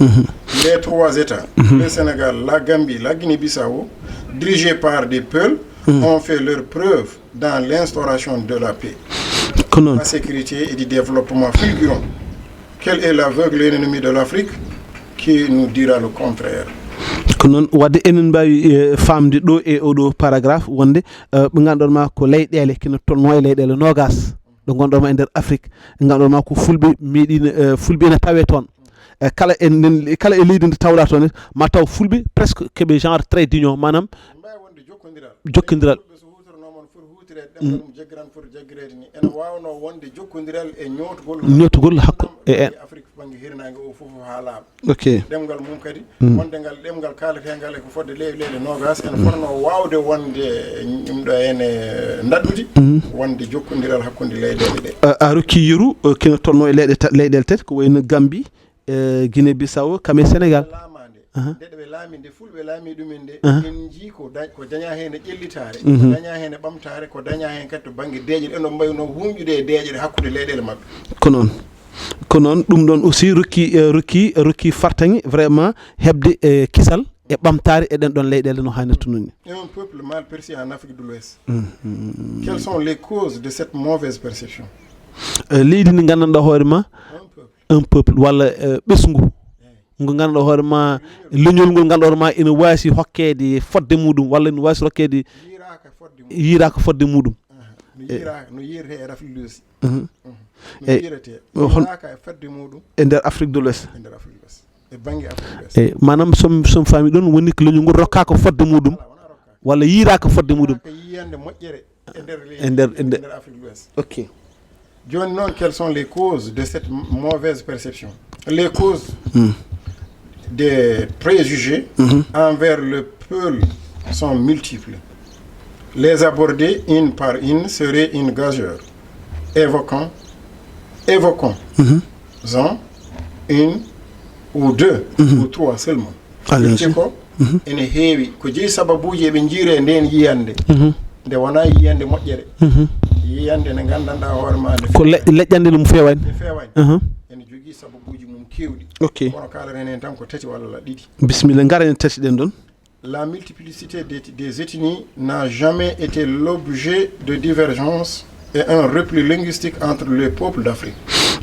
Les trois États, le Sénégal, la Gambie, la Guinée-Bissau, dirigés par des peuples, ont fait leur preuve dans l'instauration de la paix, Ko noon. La sécurité et du développement fulgurant. Quel est l'aveugle ennemi de l'Afrique qui nous dira le contraire? Ko noon wadde enen mbawi eh, famde ɗo e oɗo paragraphe wonde eh, ɓe ganduɗon ma ko leyɗele kene tolno e leyɗele nogas ɗo gonɗon ma e nder Afrique, ganduɗon ma ko fulɓe meeɗino eh, fulɓe ene tawe toon. Eh, kala e nden kala e leydi ndi tawɗa toon ma taw fulɓe presque keɓe genre trait d'union manam Mbawi wonde jokkondiral. Jokkondiral. Fulɓe so hutorno mon foti hutorede ɗemgal mum jaggiran foti jaggireede ni ene wawno wonde jokkondiral e ñootgol Ñootgol hakku- e en. Afrique banggue hirnangue o fof ha laaɓa. Ok. Ɗemgal mum kadi wonde ngal ɗemgal kaalatengal e ko fodde leyɗe leyɗe nogas ene fotno wawde wonde ɗum ɗo ene daɗɗude wonde jokkondiral hakkude leyɗele ɗe. A a rokki yeru eh, kene tolno e leyɗe ta- leyɗele tati ko wayno Gambie, eh, Guinée Bissau, kam e Sénégal. Laamande Aha. Nde ɓe laami nde fulɓe laami ɗumen nde Aha. En jii ko da- ko daña heen e ƴellitaare ko daña heen e ɓamtaare ko daña heen kadi to banggue deeƴe ɗe no mbayno hunƴude e deeƴe ɗe hakkude leyɗele maɓɓe. Ko noon. Ko noon ɗum ɗon aussi rokki eh, rokki rokki fartaŋi vraiment heɓde e kisal e ɓamtaare e ɗen ɗon leyɗele no hannirta noon ni. Un peuple mal perçu en Afrique de l'Ouest. Quelles sont les causes de cette mauvaise perception? Eh, leydi ndi gandanɗa hoore ma Un peuple un peuple walla eh, ɓesngu ngo ngannduɗaa hoore ma, leñol ngol ngannduɗaa hoore ma ina waasi hokkeede fodde muɗum, walla ina waasi hokkeede yiiraaka fodde muɗum. Yiiraaka fodde muɗum. Aha. No yiiraaka, no yiirete e Afrique du Sud. Mhm. Mhm. No yiirete. Yiiraaka e fodde muɗum. E nder Afrique de l'Ouest. E nder Afrique de l'Ouest. E bannge Afrique de l'Ouest. E maanaam, som, som faami ɗon woni ko leñol ngol rokkaaka fodde muɗum, walla yiiraaka fodde muɗum. Yiiraaka yiyande moƴƴere e nder leydi, e nder, e nder Afrique de l'Ouest. Ok. Jooni noon, quelles sont les causes de cette m-, mauvaise perception? Les causes des préjugés envers le peuple sont multiples. Les aborder une par une serait une gageure, évoquant, évoquons-en une ou deux ou trois seulement. Allez-y. Firti ko ene heewi, ko jeyi sababuuji eɓe njiire e ndeen yiyannde. Nde wonaa yiyannde moƴƴere. Yiyannde nde nganndanɗaa hoore ma nde ko le-, leƴƴannde ɗum feewaani. Nde feewaani. Ene jogii sababuuji mum keewɗi. Ok. Kono kaaleten heen tan ko tati walla ɗiɗi. Bisimilla, ngaren e tati ɗen ɗon. La multiplicité des, des ethnies n'a jamais été l'objet de divergence et un repli linguistique entre les peuples d'Afrique.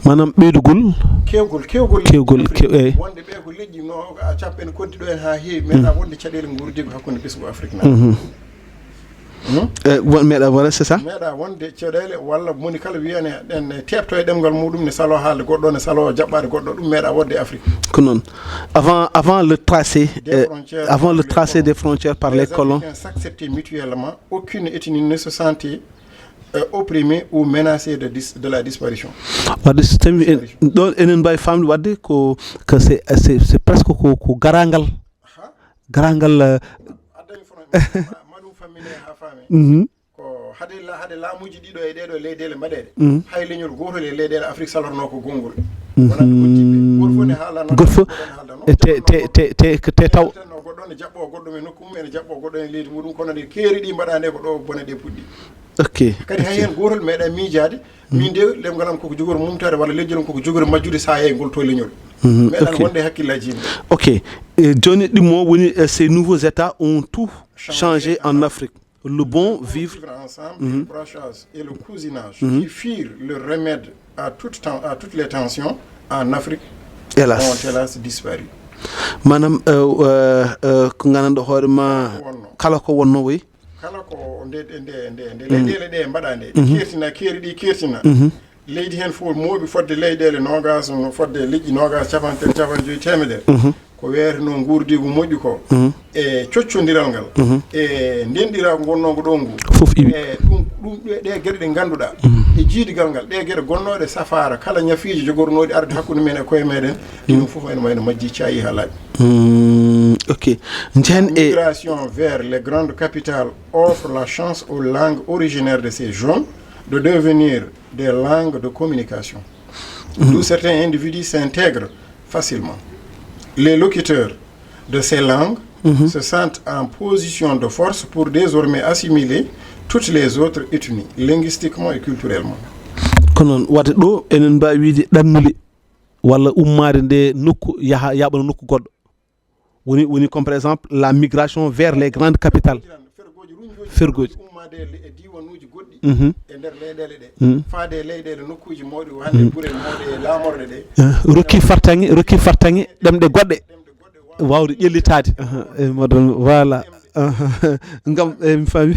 Maanaam ɓeydugol. Keewgol, keewgol. Keewgol, Afrique. Kew-, eey. Wonde ɓe ko leƴƴi no, a, capanɗe koddi ɗo en haa heewi, meeɗaa wonde caɗeele nguurdiigu hakkunde ɓesngu Afrique naaɓe. Eh, won-, meeɗaa wonde, c'est ça? Meeɗaa wonde caɗeele walla moni kala wiyane en teepto e ɗemngal muɗum, ne saloo haalde goɗɗo, ne saloo jaɓɓaade goɗɗo, ɗum meeɗaa wonde Afrique. Ko noon. Avant, avant le tracé, eh, avant le tracé des frontières par les colons. Les Africains s'acceptaient mutuellement, aucune ethnie ne se sentait euh, opprimés ou menacés de dis-, de la disparition. Wadde so tawi en, ɗon enen mbaawi faamde wadde ko, ko c'est, c'est, c'est presque ko, ko garangal. Garangal, euh, mhm. Ko hade la-, hade laamuuji ɗiɗo e ɗeɗo leyɗeele mbaɗeede, hay leñol gootol e leyɗeele Afrik salorno ko gonngol. Wonande goɗɗiɓe. Gooto fof ne haalano, gooto fof ne haalano, e te, te, te, te, te taw. Goɗɗo ne jaɓɓo goɗɗo e nokku mum, ene jaɓɓo goɗɗo e leydi muɗum, kono nde keeri ɗi mbaɗa nde ko ɗo bone ɗe puɗɗi. Ok. Kadi hay heen gootol meeɗa miijaade, min de, ɗemngal am koko jogori mumtaade, walla leñol am koko jogori majjude, so a yehi ngol to leñol. Meeɗa wonde e hakkillaaji yimɓe. Ok. E jooni ɗimmo woni, eh, ces nouveaux États ont tout changé en Afrique. Le bon vivre ensemble, le brassage et le cousinage qui firent le remède à toute ten-, à toutes les tensions en Afrique ont hélas disparu. Maanaam, eh, eh, eh, ko nganndanɗo hoore ma, kala ko wonno, wi. Kala ko nde, nde, nde, nde leyɗeele ɗe mbaɗa nde, ɗe keertina, keeri ɗi keertina. Leydi heen fof mooɓi fodde leyɗeele noogaas, no fodde leƴƴi noogaas, capanɗe tati, capanɗe joyi, teemedere. Ko wiyeteno nguurdiigu moƴƴu ko, e coccondiral ngal, e ndenɗiraagu ngonnoogu ɗo ngu. Fof iwi. E ɗum, ɗum, ɗe, ɗe geɗe ɗe ngannduɗaa, e jiidigal ngal, ɗe geɗe gonnooɗe safaara kala ñafiiji jogornooɗi arde hakkunde men e koye meɗen, ɗum fof ene wayno majji, caayi haa laaɓi. Ok. Njehen e migration vers les grandes capitales offre la chance aux langues originaires de ces zones de devenir des langues de communication. D'où certains individus s'intègrent facilement. Les locuteurs de ces langues se sentent en position de force pour désormais assimiler toutes les autres ethnies, linguistiquement et culturellement. Ko noon, wadde ɗo enen mbaawi wiide ɗannule walla ummaade nde nokku yaha, yaaɓana nokku goɗɗo. Woni, woni comme par exemple la migration vers les grandes capitales. Fergooji. Ummaade e diiwanuuji goɗɗi e nder leyɗeele ɗe. Faade e leyɗeele nokkuuji mawɗi, hannde gure mawɗe e laamorɗe ɗe. Eh, rokki fartaŋŋe, rokki fartaŋŋe ɗemɗe goɗɗe. Waawde ƴellitaade. Aha, e modon, voilà. Aha. Ngam, eh, mi faami.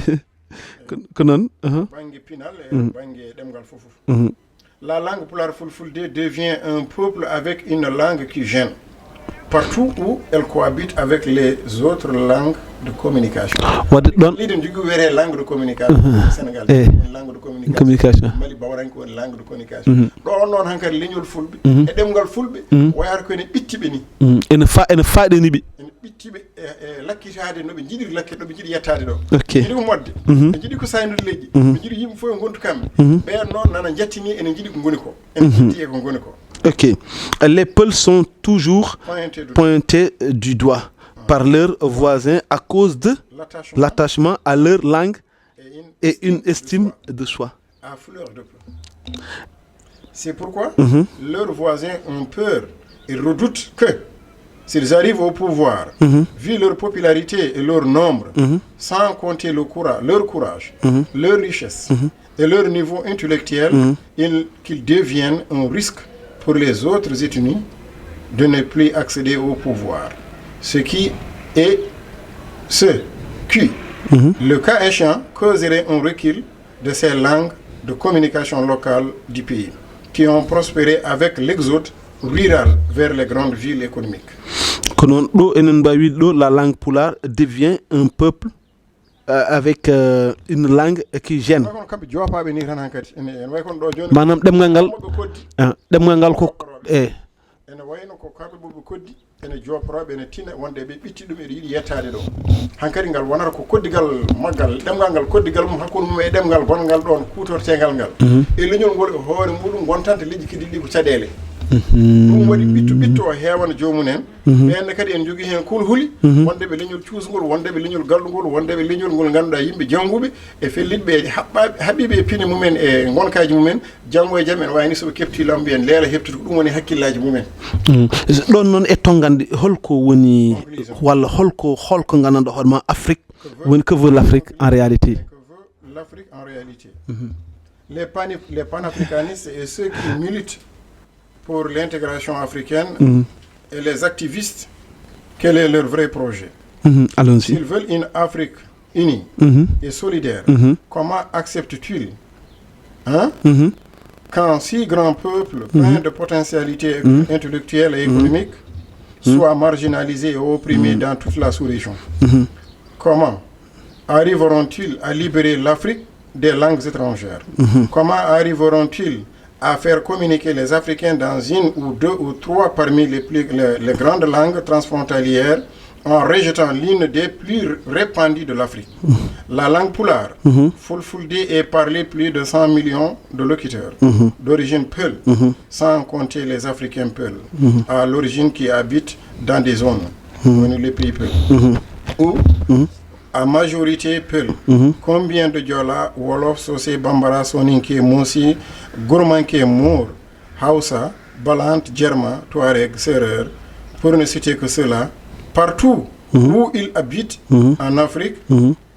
Ko, ko noon. Aha. Bannge pinal e bannge ɗemngal fof. La langue pulaar fulfulde devient un peuple avec une langue qui gêne partout où elle cohabite avec les autres langues de communication. Wadde ɗon. Leydi ne jogii wiyetee langue de communication. Sénégal, eh, woni langue de communication. Communication. Mali bawranke woni langue de communication. Ɗo on noon hankadi leñol fulɓe e ɗemngal fulɓe wayata ko ene ɓitti ɓe ni. Ene fa-, ene faaɗi ni ɓe. Ene ɓitti ɓe e, e lakkitaade no ɓe njiɗiri lakke, ɗo ɓe njiɗi yettaade ɗo. Ok. Ɓe njiɗi ummoɗde. Ɓe njiɗi ko saynude leƴƴi. Ɓe njiɗi yimɓe fof e ngontu kamɓe. Ɓeen noon nana njattini ene njiɗi ko ngoni ko. Ene njiɗi e ko ngoni ko. Ok. Les Peuls sont toujours pointés du doigt par leurs voisins à cause de l'attachement à leur langue et une estime de soi. À fleur de peau. C'est pourquoi leurs voisins ont peur et redoutent que, s'ils arrivent au pouvoir, vu leur popularité et leur nombre, sans compter le coura-, leur courage, leur richesse et leur niveau intellectuel, ils, qu'ils deviennent un risque pour les autres ethnies de ne plus accéder au pouvoir. Ce qui est ce qui, le cas échéant, causerait un recul de ces langues de communication locale du pays, qui ont prospéré avec l'exode rural vers les grandes villes économiques. Ko noon ɗo enen mbawi wiide ɗo la langue pulaar devient un peuple euh, avec euh, une langue qui gêne. Kono kamɓe joopaɓe ni tan hankadi ene ene way kono ɗo joni Maanaam ɗemngal ngal ɓe koddi ah, ɗemngal ngal ko e ene wayno ko kamɓe ɓurɓe koddi ene jooporoɓe ene tina wonde ɓe ɓitti ɗum eɗe yiɗi yettaade ɗo. Hankadi ngal wonata ko koddigal maggal ɗemngal ngal koddigal mum hakkunde mum e ɗemngal gongal ɗon kutortegal ngal e leñol ngol e hoore muɗum gontanta leƴƴi keddiɗi ɗi ko caɗele. Ɗum waɗi ɓitto ɓitto o heewana joomum en. Ɓenne kadi en jogii heen kulhuli wonde ɓe leñol cuusngol wonde ɓe leñol galɗungol wonde ɓe leñol ngol ngannduɗaa yimɓe jannguɓe e fellitɓe e haɓɓaaɓe haɓiiɓe e pine mumen e ngonkaaji mumen. Janngo e jam en waawni so ɓe keɓtii law mbiyen leela heɓtude ko ɗum woni hakkillaaji mumen. Ɗoon noon e tonngande holko woni walla holko holko nganndanɗo hoore ma Afrique woni que veut l'Afrique en réalité? L'Afrique en réalité. Les, panif- les panafricanistes et ceux qui militent pour l'intégration africaine et les activistes, quel est leur vrai projet? Allons-y. S'ils veulent une Afrique unie et solidaire, comment acceptent-ils hein, qu'un si grand peuple plein de potentialités intellectuelles et économiques soit marginalisé et opprimé dans toute la sous-région? Comment arriveront-ils à libérer l'Afrique des langues étrangères? Comment arriveront-ils à faire communiquer les Africains dans une ou deux ou trois parmi les, plus, les, les grandes langues transfrontalières en rejetant l'une des plus répandues de l'Afrique? La langue pulaar, fulfulde, est parlée plus de cent millions de locuteurs d'origine peul, sans compter les Africains peul, à l'origine qui habitent dans des zones, comme les pays peul, ou à majorité peul. Combien de Diola, Wolof, Socé, Bambara, Soninké, Mosi, Gourmanké, Moor, Hausa, Balante, Germain, Touareg, Serer, pour ne citer que cela, partout où ils habitent en Afrique,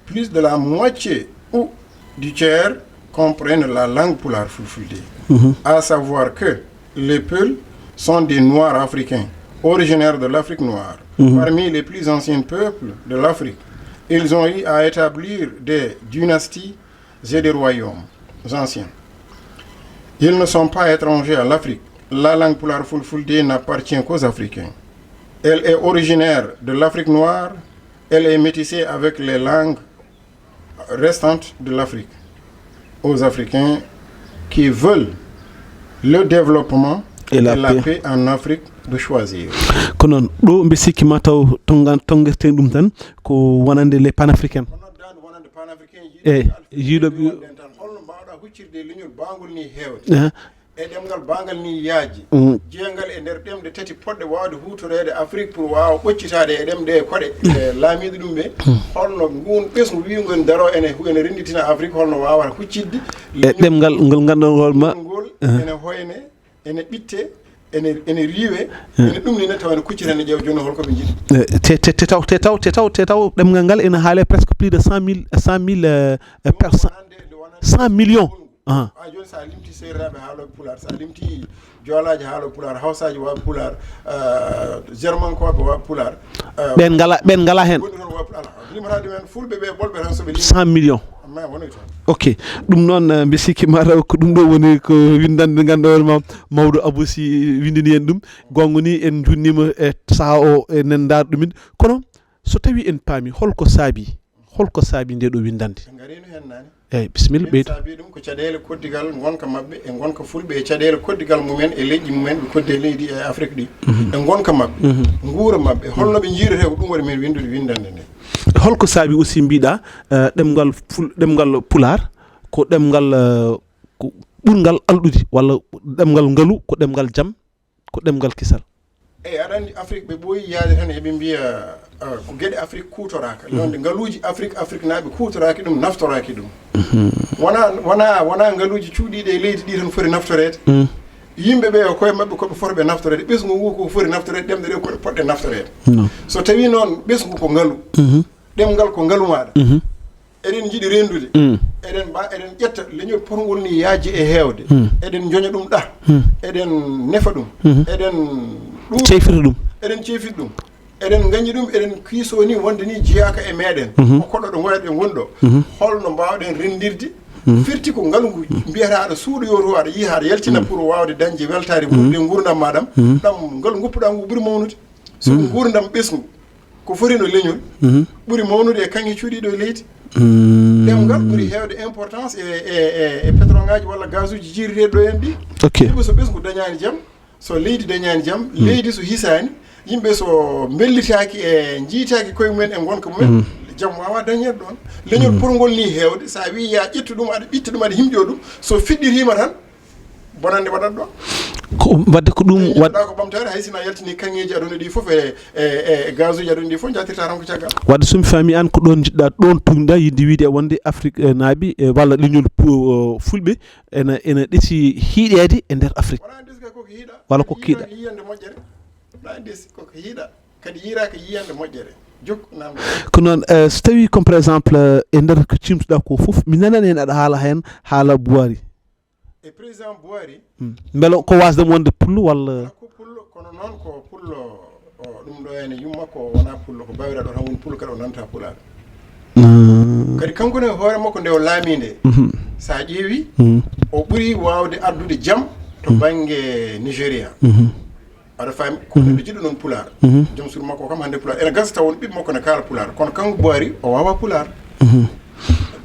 plus de la moitié ou du tiers comprennent la langue pulaar fulfulde. À savoir que les Peuls sont des Noirs africains, originaires de l'Afrique noire, parmi les plus anciens peuples de l'Afrique. Ils ont eu à établir des dynasties et des royaumes anciens. Ils ne sont pas étrangers à l'Afrique. La langue pulaar fulfulde n'appartient qu'aux Africains. Elle est originaire de l'Afrique noire. Elle est métissée avec les langues restantes de l'Afrique. Aux Africains qui veulent le développement et la paix en Afrique de choisir. Ko noon ɗo mbi sikki ma taw tongan tongerten ɗum tan ko wonande les panafricains. Eyi, yiiɗo ɓe holno mbawɗa huccirde e leñol bangol ni heewde e ɗemngal bangal ni yaaji jeeyngal e nder ɗemɗe tati poɗɗe wawde hutoreede Afrique pour wawa ɓoccitaade e ɗemɗe e koɗe e laamiiɗo ɗum ɓe holno ngun ɓesngu wiyngo en daro ene ene rennditina Afrique holno wawata huccidde e ɗemngal ngol nganndanɗon hoore ma ngol ene hoyne ene ɓitte ene ene riiwe ene ɗum ni ne tawa ene kuccita ne ƴeewa jooni holko ɓe njiɗi te te te taw te taw te taw te taw ɗemngal ngal ene haale presque plus de cent mille cent mille personnes cent millions ah ha joni sa limti seeriraaɓe haaloɓe pulaar sa limti joolaaji haaloɓe pulaar hawsaaji waaɓe pulaar germankooɓe waaɓe pulaar ɓen ngala ɓen ngala heen woni toon waaɓe pulaar limata ɗum heen fulɓe ɓe ɓolɓe tan soɓe lim cent millions amma woni toon ok ɗum noon mbi sikki mataw ko ɗum ɗo woni ko winndande nde ngannduɗaa hoore ma mawɗo Abou Sy winndini en ɗum goonga ni en njuutniima e sahaa o enen ndaar ɗumen kono so tawi en paami holko saabi holko saabi nde ɗo winndande en ngarino heen naane eyyi bisimilla ɓeydu saabi ɗum ko caɗeele koddigal ngonka maɓɓe e ngonka fulɓe e caɗeele koddigal mumen e leƴƴi mumen ɓe koddi e leydi e Afrique ɗi e ngonka maɓɓe nguura maɓɓe holno ɓe jiirete ko ɗum waɗi men winndude winndande nde holko saabi aussi mbiɗa ɗemngal ful ɗemngal pulaar ko ɗemngal ko ɓurngal alɗude walla ɗemngal ngalu ko ɗemngal jam ko ɗemngal kisal eyi aɗa anndi Afrique ɓe ɓooyi yaade tan eɓe mbiya ko geɗe Afrique kuutoraaka yonde ngaluuji Afrique Afrique naaɓe kuutoraaki ɗum naftoraaki ɗum wona wona wona ngaluuji cuuɗiiɗi e leydi ɗi tan foti naftoreede yimɓe ɓe ko koye maɓɓe koɓe foti ɓe naftoreede ɓesngu ngu ko foti naftoreede ɗemɗe ɗe koɗe poɗɗe naftoreede so tawi noon ɓesngu ko ngalu ɗemngal ko ngalu maɗa eɗen jiɗi renndude eɗen mba eɗen ƴetta leñol potngol ni yaajde e heewde eɗen joña ɗum ɗa eɗen nefa ɗum eɗen Ɗum ceyfirta ɗum. Eɗen ceyfirta ɗum. Eɗen ngañi ɗum, eɗen kiisoo ni wonde ni jeyaaka e meɗen. Mhm. Ko koɗo ɗo ngoya ɗen woni ɗo. Mhm. Holno mbaawɗen renndirde? Mhm. Firti ko ngalu ngu mbiyata aɗa suuɗoyoo to, aɗa yiya aɗa yaltina, mhm, pour waawde dañde weltaare, mhm, nguurde nguurndam ma ɗam. Mhm. Ɗam ngalu ngoppuɗaa ngu ɓuri mawnude. So, mhm, nguurndam ɓesngu ko foti no leñol, mhm, ɓuri mawnude e kaŋŋe cuuɗiiɗo e leydi. Mm. Ɗemngal ɓuri heewde importance e, e, e, e pétrole ŋaaji walla gaz uji jiiriteeɗi ɗo en ɗi. Ok. Ɗum so ɓesngu dañaani jam, so leydi dañaani jam, mm, leydi so hisaani, yimɓe so mbellitaaki e njiitaaki koye mumen e ngonka mumen, mm, jam waawaa dañeede ɗoon. Leñol, mm, potngol ni heewde, so a wii yaa ƴettu ɗum, aɗa ɓitta ɗum, aɗa himƴoo ɗum, so fiɗɗiriima tan, bonannde waɗat ɗoon. Ko wadde ko ɗum waɗ- Jiɗɗa ko ɓamtaare, hay sinaa yaltini kaŋŋeeji aduna ɗi fof e, e, e, e gazuuji aduna ɗi fof, njaatirta tan ko caggal. Wadde so mi faami aan, ko ɗoon njiɗɗa, ɗoon tuugnuɗa yiɗde wiide wonde Afrik, e, naaɓe, e, walla leñol pu-, o, fulɓe ena, ena ɗesi hiiɗeede e nder Afrik. Wonaa ɗesi kay, koko hiiɗa. Walla koko hiiɗa. Yiyande moƴƴere. Wonaa ɗesi koko hiiɗa. Kadi yiyraaka yiyande moƴƴere. Jokku naamnde. Ko noon, eh, so tawii comme par exemple, eh, e nder ko ciimtuɗaa ko fof, mi nanani heen aɗa haala heen haala Buwaari. E président Buwaari. Hmm. Mbela ko waasde mo wonde pullo walla? Alaa ko pullo, kono noon ko pullo, o, ɗum ɗo ene yumma ko wonaa pullo, ko bawira ɗo tan woni pullo, kadi o nanta pulaar. Ah. Kadi kanko ne hoore makko nde o laami nde, mhm, so a ƴeewi, mhm, o ɓuri waawde addude jam to, mhm, bannge Nigeria. Mhm. Aɗa faami? Ko, mhm, neɗɗo jiɗɗo noon pulaar. Mhm. Joom suudu makko kam hannde pulaar. Ene gasa taw won ɓiɓɓe makko ne kaala pulaar. Kono kanko Buwaari, o waawaa pulaar. Mhm.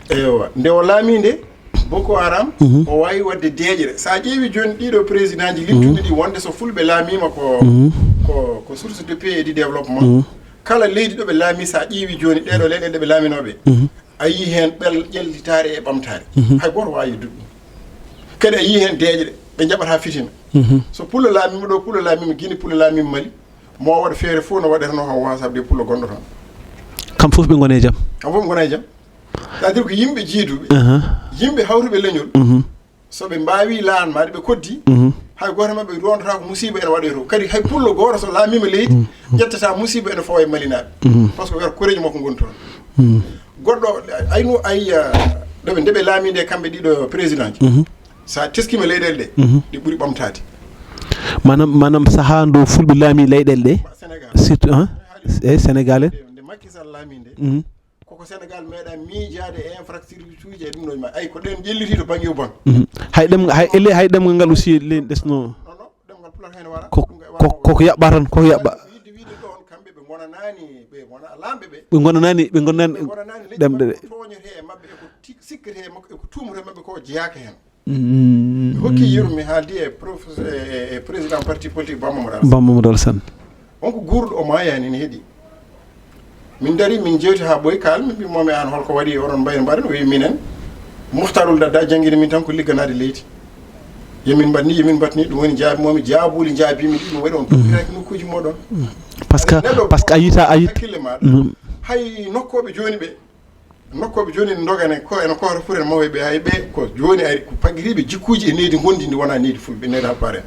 Ewa. Nde o laami nde, Boko Haram, mhm, o waawi waɗde deeƴre. So a ƴeewi jooni ɗiɗo présidentji, mhm, limtuɗi ɗi wonde so fulɓe laamiima ko, mhm, ko, ko source de paix et de développement. Mhm. Kala leydi ɗo ɓe laami, so a ƴeewi jooni ɗeɗo leyɗeele ɗe ɓe laaminooɓe, mhm, a yii heen ɓel-, ƴellitaare e ɓamtaare. Mhm. Hay gooto waawi yeddude ɗum. Kadi a yii heen deeƴre, ɓe njaɓataa fitina. Mhm. So pullo laamiima ɗo, pullo laamiima Gine, pullo laamiima Mali, mo waɗa feere fof no waɗata no, haw waasabde pullo gonɗo toon. Kam fof ɓe ngona e jam. Kam fof ɓe ngona e jam. C'est-à-dire ko yimɓe jiiduɓe, aha, yimɓe hawruɓe leñol. Mhm. So ɓe mbaawii laanmaade, ɓe koddii, mhm, hay gooto e maɓɓe rondataa ko musiiba ene waɗoytoo. Kadi hay pullo gooto so laamiima leydi, mhm, ƴettataa musiiba ene fawa e Malinaaɓe. Mhm. Par ce que wiyata koreeji makko ngoni toon. Mhm. Goɗɗo, aynu, ay, ah, ɗo ɓe, nde ɓe laamii nde kamɓe ɗiɗo présidentji. Mhm. So a teskiima leyɗeele ɗe, mhm, ɗe ɓuri ɓamtaade. Maanaam, maanaam sahaa ndo fulɓe laamii leyɗeele ɗe, Sénégal, surtout, ah, e Sénégal en. Nde, nde Macky Sall laamii nde, mhm, koko Sénégal meeɗa miijaade e infrastructure uji e ɗum ɗo ma. Ay, ko ɗen ƴelliti to bannge o bang. Mhm. Hay ɗem-, hay ele-, hay ɗemngal ngal aussi le-, ɗesno. Non, non, ɗemngal pulaar heen wara. Ko, ɗum kay ko, wara ko ko yaɓɓa tan, ko ko yaɓɓa. Wiide, wiide ɗoon, kamɓe ɓe ngonanaani, ɓe ngona laamɓe ɓe. Ɓe ngonanaani, ɓe ngonanaani. Ɓe ngonanaani leñol ɗemɗe maɓɓe, ɗe ko tooñetee e maɓɓe, e ko ti-, sikketee e maɓɓe, e ko tuumetee e maɓɓe ko jeyaaka heen. Mm. Mi hokki yurme, haaldi e professeur, e, e président parti politique Bamba Mamadou Alassane. Bamba Mamadou Alassane. On ko guurɗo, o maayaani, ne heɗi. Min dari, min jeewti haa ɓooyi, kaal, min mbi momi aan holko waɗi oɗon mbayri mbaɗen, o wi minen, Muhtarul Dadda janngini min tan ko ligganaade leydi. Yo min mbaɗ ni, yo min mbaɗ ni, ɗum woni jaabi momi, jaabuuli njaabi min, ɗum waɗi on toppitaaki nokkuuji moɗon. Parce que, neɗɗo parce que a yita, a yita. Hakkille maaɗa. Mm. Hay nokkooɓe jooni ɓe, nokkooɓe jooni ne ndogane ko ene koota foti en mawɓe ɓe, hay ɓe ko jooni ari ko paggiriiɓe jikkuuji e neydi ngondi ndi wonaa neydi fulɓe, neydi Haalpulaar en.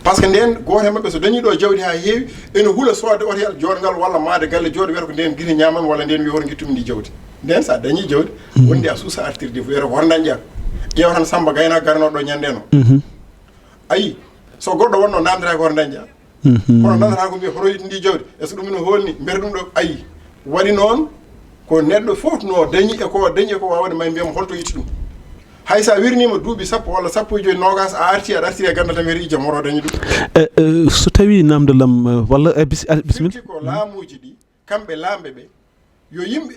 Par ce que ndeen gooto e maɓɓe so dañii ɗo jawdi haa heewi, ene hula soodde otel jooɗngal walla maayde galle jooɗo wiyata ko ndeen gite ñaamam walla ndeen wiya hoto ngittumi ndi jawdi. Ndeen so a dañii jawdi, mhm, wonde a suusa artirde wiyata ko hoto dañƴa. Ƴeewa tan Samba Gaynaako garanooɗo ɗo ñande no. Mhm. Ayi, so goɗɗo wonno namdata ko hoto dañƴa. Mhm. Kono nanata ko mbiya hoto yiɗi ndi jawdi. Est-ce que ɗum ina hoolni? Mbiyata ɗum ɗo, ayi. Waɗi noon ko neɗɗo fof no dañi e ko dañi e ko waawde may mbiyam holto yiɗi ɗum. Hay so a wirniima duuɓi sappo walla sappo e joyi, noogaas, a arti, aɗa artiri e ganndal tan mbiyata ijjam hoto dañi ɗum. Eh, eh, so tawii namdal am, eh, walla, eh, bis-, ah, bisimilla. Firti ko laamuuji ɗi, kamɓe laamɓe ɓe, yo yimɓe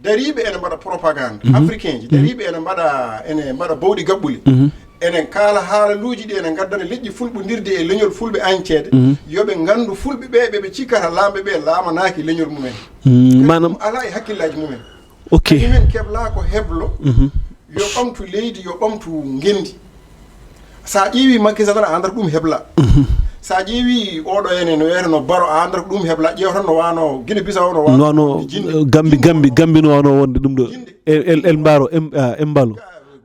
dariiɓe ene mbaɗa propagande, mhm, africain ji, mhm, dariiɓe ene mbaɗa, ene mbaɗa bawɗi gaɓɓuli. Mhm. Ene kaala haalaluuji ɗi ene ngaddana leƴƴi fulɓondirde e leñol fulɓe añceede. Mhm. Yo ɓe nganndu fulɓe ɓe, ɓe ɓe cikkata laamɓe ɓe laamanaaki leñol mumen. Mm, kadi maanaam ɗum alaa e hakkillaaji mumen. Ok. Kadi men keblaa ko heblo, mhm, yo ɓamtu leydi, yo ɓamtu ngenndi. So a ƴeewi Macky Sall, a anndata ko ɗum hebla. Mhm. So a ƴeewi oɗo ene no wiyata no Baro, a anndata ko ɗum hebla. Ƴeew tan no wano Guinée Bissau, no wano, no wano, jinde, eh, Gambi, jinde Gambi, wano. Gambi no wano wonde ɗum ɗo. Jinde. El, El, El Mbaro, em, ah, Embalo.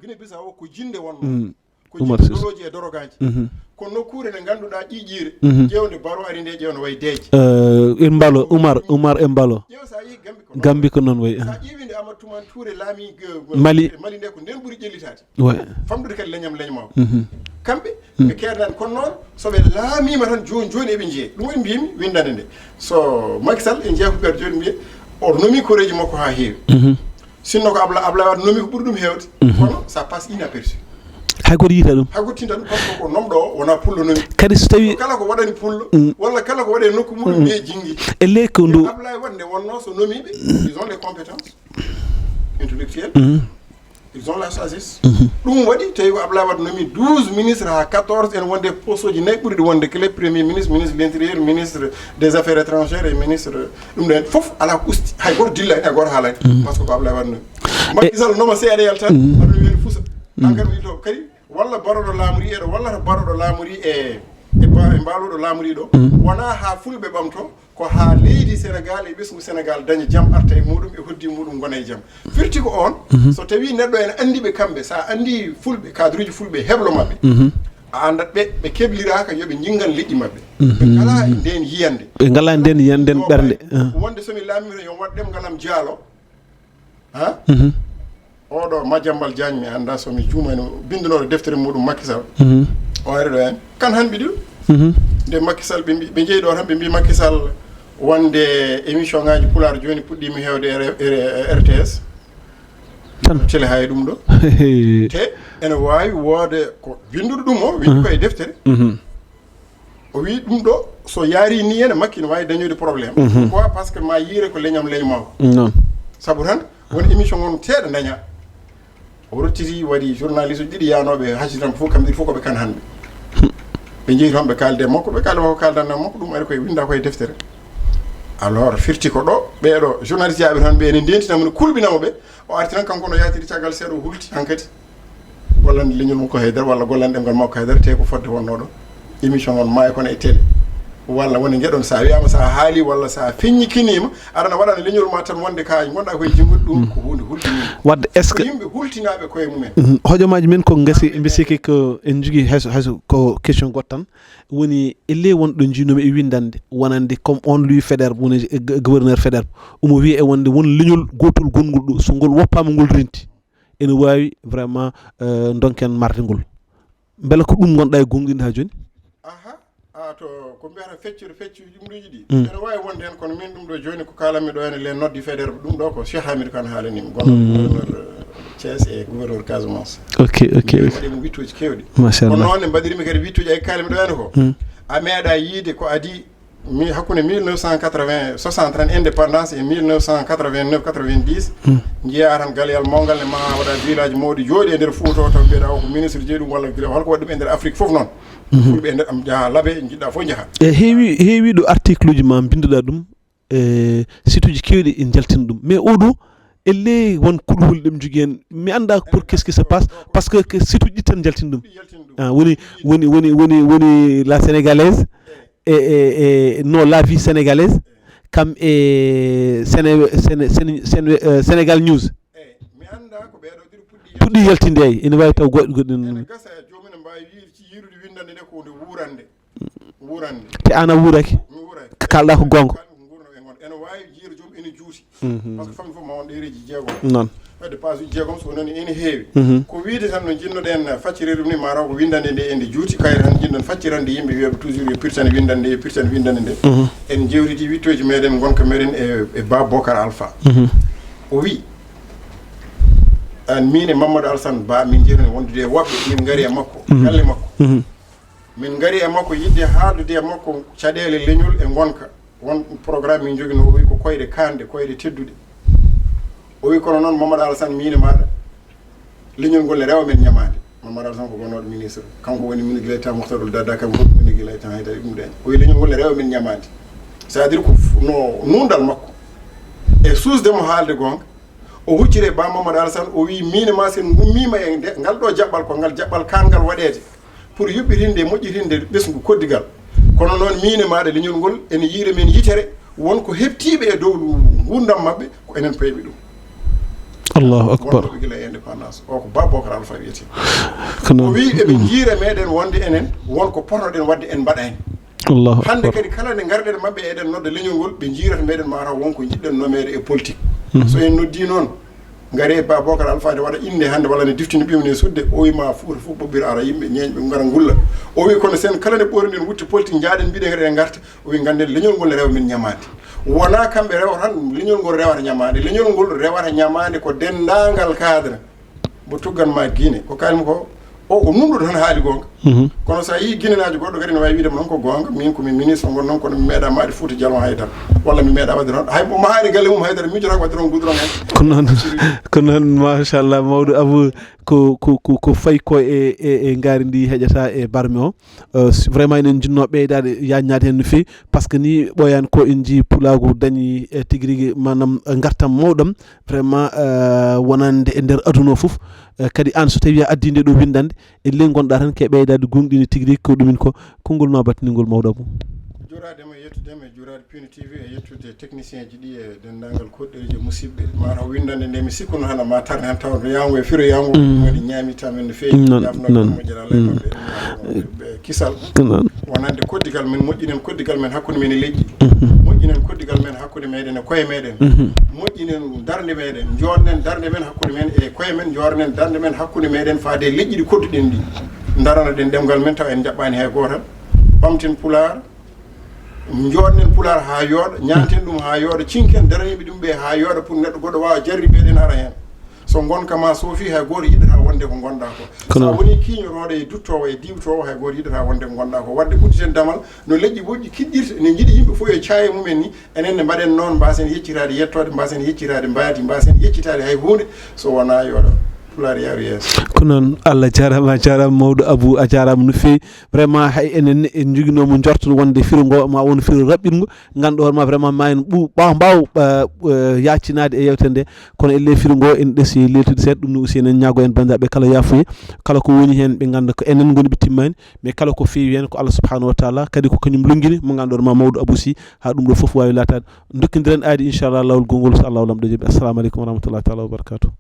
Guinée Bissau ko jinde wonno. Mm. Ko Umar jinde Sis. Dolooji e dorogaaji. Mhm. Ko nokkuure nde ngannduɗaa ƴiiƴiire, mhm, ƴeewde baro ari nde ƴeewno wayi deeƴe. Eh, en mbalo, Umar, Umar en mbalo. Ƴeew sa yii Gambi ko noon. Gambi ko noon wayi. Sa ƴeewi nde Amadou Toumani Touré laami, eh, Mali. Mali nde ko nden ɓuri ƴellitaade. Ouais. Famɗude kadi leñam leñmaaw. Mhm. Kamɓe, mhm, ɓe keedani kono noon, so ɓe laamiima tan jooni jooni eɓe njeeya. Ɗum woni mbiymi winndande nde. So Macky Sall en njeeya ko ɓeer jooni mbiye, o nomi koreeji makko haa heewi. Mhm. Sinno ko Abla-, Ablaye Wade nomi ko ɓuri ɗum heewde, mhm, kono ça passe inaperçu. Hay goto yiita ɗum. Hay goto tinta ɗum, parce que ko nomɗo o wona pullo nomi. Kadi so tawi kala ko waɗani pullo, mm, walla kala ko waɗe nokku mum, mm, ɓe jingi. E ley ko ndu Ablaye Wade nde wonno so nomiɓe, ils ont les compétences intellectuelles, mm, ils ont la sagesse. Mhm. Ɗum waɗi tawi ko Ablaye Wade nomi douze ministres haa quatorze, ene wonde poste uji nayi ɓurɗi wonde, kele premier ministre, ministre de l'intérieur, ministre des affaires étrangères et ministre, ɗum ɗen fof alaa ko usti, hay goto dillani, hay goto haalani. Mhm. Parce que ko Ablaye Wade nomi. Macky Sall noma C A D L tan, mhm, aɗa wiyde fusa. Mhm. Hankadi wiyto kadi, walla baroɗo laamori eɗo, walla baroɗo laamori e, e ba-, e mbaaloɗo laamori ɗo, mhm, wona haa fulɓe ɓamto, ko haa leydi Sénégal e ɓesngu Sénégal daña jam, arta e muɗum, e hoddi muɗum, ngona e jam. Firti ko on, mhm, so tawi neɗɗo ene anndi ɓe kamɓe, sa anndi fulɓe, cadre uji fulɓe, heblo maɓɓe, mhm, a anndat ɓe, ɓe kebliraaka yo ɓe njingan leƴƴi maɓɓe. Mhm. Ɓe ngalaa e nden yiyannde. Ɓe ngalaa nden yiyannde, nden ɓernde. Ah. Wonde so mi laamima yo waɗ ɗemngal am jaalo, ha? Mhm. Oɗo Madiambal Diagne, mi annda so mi juumani, bindunooɗo deftere muɗum Macky Sall. Mhm. O ari ɗo en. Kan han mbiɗi ɗum. Mhm. Nde Macky Sall, ɓe mbi-, ɓe njeyi ɗo tan, ɓe mbi Macky Sall wonde émission ngaji pulaar jooni puɗɗiima heewde e R-, e R T S. Tan. Tele hay ɗum ɗo. Te ene waawi woode ko binduɗo ɗum o, windi, mhm, ko e deftere. Mhm. O wi ɗum ɗo, so yaari ni ene makki, ne waawi dañude problème. Mhm. Pourquoi? Parce que ma yiire ko leñam leñmaaw. Noon. Sabu tan, won émission on teeɗa daña. O rottiti, waɗi journaliste uji ɗiɗi yaanooɓe hacci tan fof, kamɓe ɗiɗi fof ko ɓe kan hannde. Ɓe njehi toon, ɓe kaalde makko, ɓe kaalda makko, kaaldanno makko, ɗum ari koye, winda koye deftere. Alors, firti ko ɗo, ɓeeɗo journaliste yaaɓe toon, ɓe ene ndenti tan, kulɓinamo ɓe. O arti tan, kanko no yaatiri caggal seeɗa, o hulti hankadi. Gollande leñol makko haydara, walla gollande ɗemngal makko haydara, te ko fodde wonnoo ɗo. Émission on maayi kono e télé. Walla woni ngeɗon, sa wiyama sa haali, walla sa feññikinima, aɗana waɗana leñol ma tan wonde ka gonɗa koye jimbude, ɗum ko hunde hulɓininde. Wadde est-ce que yimɓe hultinaɓe koye mumen. Mhm. Hojomaaji men ko ngasi, mbi sikki ko en jogii hayso, hayso ko question goɗɗo tan. Woni e ley won ɗo njiinoomi e winndande, wonande comme on Louis Faidherbe, woni e g-, gouverneur Faidherbe. Omo wiya e wonde won leñol gootol gonngol ɗo, so ngol woppaama ngol renti. Ene waawi vraiment, euh, ndonken marde ngol. Mbela ko ɗum ngonɗa e goongɗinde haa jooni? Aha, a to ko mbiyata feccere feccu jumluuji ɗi. Mm. Ene waawi wonde heen, kono min ɗum ɗo jooni ko kaalanmi ɗo ene le noddi Faidherbe, ɗum ɗo ko Cheikh Hamidou Kane haalanimi, gonɗo, mm, gouverneur, euh, Thiès e gouverneur Casamance. Ok, ok, ok. Waɗi mo wittooji keewɗi. Machallah. Kono noon ne mbaɗirmi kadi wittooji ay kaalanmi ɗo ene ko. Mm. A meeɗa yiide ko adi mi hakkunde mille neuf cent quatre-vingts, soixante tan indépendance e mille neuf cent quatre-vingt-neuf, quatre-vingt-dix, hmm, njiyaa tan galeyal mawngal ne ma waɗa village mawɗo jooɗi e nder Fuuta o, taw mbiyeɗa o ko ministre jeyi ɗum walla gila, holko waɗi ɗum e nder Afrique fof noon. Mhm. Fulɓe e nder am njaha Labe, njiɗɗa fof njaha. E heewi, heewi ɗo article uji ma mbinduɗa ɗum, e site uji keewɗi e njaltina ɗum. Mais oɗo, elle won kulhuli ɗem jogui hen. Mi anda pour qu'est-ce qui se passe, parce que, que site uji ɗi tan njaltina ɗum. Ah, woni, woni, woni, woni, woni La Sénégalaise, e, e, e, non, La Vie Sénégalaise, kam e Séné-, Séné-, Séné-, Séné-, euh, Sénégal News. Eyi, mi anndaa ko ɓeeɗo ɗiɗo puɗɗi yaltinde. Puɗɗi yaltinde, eyi. Ene waawi taw goɗɗo, goɗɗo. Ene gasa joomum ene mbaawi wiide ci yiirude winndande nde ko nde wuurande. Wuurande. Te aan a wuuraki? Mi wuuray. Ko kaalɗaa ko goonga? Kaalmi ko nguurno e ngon. Ene waawi jiiro joom ene juuti. Mhm. Parce que famille fof ma won ɗereeji jeegom. Noon. Wadde page uji jeegom so wonani ene heewi. Mhm. Ko wiide tan no njiɗnoɗen faccirde ɗum ni, mataw ko winndande nde ene juuti, kayre tan njiɗnoɗen faccirande yimɓe, wiyaɓe toujours yo pirtan winndande nde, yo pirtan winndande nde. Mhm. En jewtidi wittooji meɗen, ngonka meɗen e, e Ba Bokar Alpha. Mhm. O wi, an, min e Mamadou Alassane Ba, min jeerani wondude e woɓɓe, min ngari e makko, mhm, galle makko. Mhm. Min ngari e makko yiɗde haaldude e makko caɗeele leñol e ngonka. Won programme min joginoo, o wi ko koyɗe kaanɗe, koyɗe tedduɗe. O wi kono noon Mamadou Alassane, min e maɗa, leñol ngol ne rewa men ñamaande. Mamadou Alassane ko wonnooɗo ministre. Kanko woni ministre gila e temps Mouhtar Ould Daddah, kanko woni gila e temps Haydara Ibn Dène. O wi leñol ngol ne rewa men ñamaande. C'est-à-dire ko f-, no nundal makko. E suusde mo haalde goonga, o hucciri e Ba Mamadou Alassane, o wi, min e ma sen ngummiima e nde, ngal ɗo jaɓɓal, ko ngal jaɓɓal kaangal waɗeede pour yuɓɓitinde e moƴƴitinde ɓesngu koddigal. Kono noon, min e maɗa leñol ngol ene yiira men yitere, won ko heɓtiiɓe e dow nguurndam maɓɓe, ko enen payɓe ɗum. Allahu akbar. Wonnoɓe gila e indépendance o ko Ba Bocar Alpha wiyete. Ko noon. O wi eɓe jiira meɗen wonde enen won ko potoɗen wadde en mbaɗani. Allahu akbar. Hannde kadi kala nde ngarɗen maɓɓe eɗen nodda leñol ngol ɓe jiirata meɗen mataw won ko jiɗɗen nomeede e politique. So en noddi noon ngare Ba Bocar Alpha ne waɗa innde hannde walla ne diftini ɓiyum ne sudde o wi ma Fuuta fof ɓoɓɓira ara yimɓe ñeeñɓe ngara ngulla. O wi kono sen kala nde ɓoori nden wutte politique jaaɗen mbiɗen kadi en ngarta. O wi ganden leñol ngol ne rewa min ñamaande. Wona kamɓe rewa tan leñol ngol rewata ñamaande leñol ngol rewata ñamaande ko denndaangal cadre. Mbo tuggan ma Guinée ko kalim ko o o nunɗuɗo tan haali goonga. Kono so a yii guinenajo goɗɗo kadi ne wawi wiide mo noon ko goonga min komi ministre ngon noon kono mi meeɗa maɗi Fuuta Jalon haydara walla mi meeɗa wadde noon hay mo mahaani galle mum haydara miijoto ko wadde noon goudron en. Ko noon. Ko noon, machallah, mawɗo Abou. Ko ko ko ko fayi ko e e e ngaari ndi heƴata e barme o. Euh, vraiment enen jinnoo ɓeydaade yaajnaade heen no feewi, par ce que ni ɓooyaani ko en njii pulaagu dañi e tigi rigi maanaam ngartam mawɗam. Vraiment euh, wonande e nder aduna o fof. Euh, kadi aan so tawii a addii nde ɗo winndande e ley ngonɗaa tan ke ɓeydaade gooŋɗini tigi rigi ko ɗumin ko konngol ma battiningol mawɗo mum. Juraade ma yettude ma juraade pino tv e yettude technicien ji ɗi e denndaangal koɗɗereji e musidɓe mataw winndande nde mi sikkuno hana ma tarde han tawa no yawngo e firo yawngo waɗi ñaami tamen no feewi. Noon. Yafno noon moƴƴere allah e maɓɓe ɓe kisal. Ko noon. Wonande koddigal men moƴƴinen koddigal men hakkunde men e leƴƴi. Moƴƴinen koddigal men hakkunde meɗen e koye meɗen. Moƴƴinen darnde meɗen joɗnen darnde men hakkunde men e koye men joɗnen darnde men hakkunde meɗen faade e leƴƴi ɗi kodduɗen ɗi. Darana ɗen ɗemgal men tawa en jaɓɓani hay gotal. Ɓamten pulaar. Joɗnen pulaar ha yooɗa ñanten ɗum ha yooɗa cinken daraniɓe ɗum ɓe ha yooɗa pour neɗɗo goɗɗo wawa jarribeɗen ara hen. So gonka ma soofi hay goto yiɗata wonde ko gonɗa ko. Sa woni kiñoroɗo e duttowo e diwtowo hay goto yiɗata wonde ko gonɗa ko wadde udditen damal no leƴƴi moƴƴi kiɗɗirta ne jiiɗi yimɓe fof yo caaye mumen ni. Enen ne mbaɗen noon mbasen yeccitaade yettoode mbasen yeccitaade mbaadi mbasen yeccitaade hay hunde. So wona yooɗa pulaar yaaru yeeso. Ko noon, Allah jaaraama, a jaaraama mawɗo Abou, a jaaraama no feewi. Vraiment hay enen en njoginoomo njorto wonde firo ngo ma won firo raɓɓingo. Ngannduɗaa hoore ma vraiment ma en ɓu ɓaaw mbaaw yaacinaade e yewtere nde. Kono elle firo ngo en ɗesi leeltude seeɗa ɗum no aussi enen ñaago en banndiraaɓe kala yaafuye. Kala ko woni heen ɓe ngannda ko enen ngoni ɓe timmani. Mais kala ko feewi heen ko Allah subhanahu wa taala kadi ko kañum lunngini mo ngannduɗaa ma mawɗo Abou Sy. Haa ɗum ɗo fof waawi laataade dokkindiren aadi inchallah lawol gongol so Allah lamɗo jaɓi. Assalamu aleykum wa rahmatullahi taala wa barakatuh.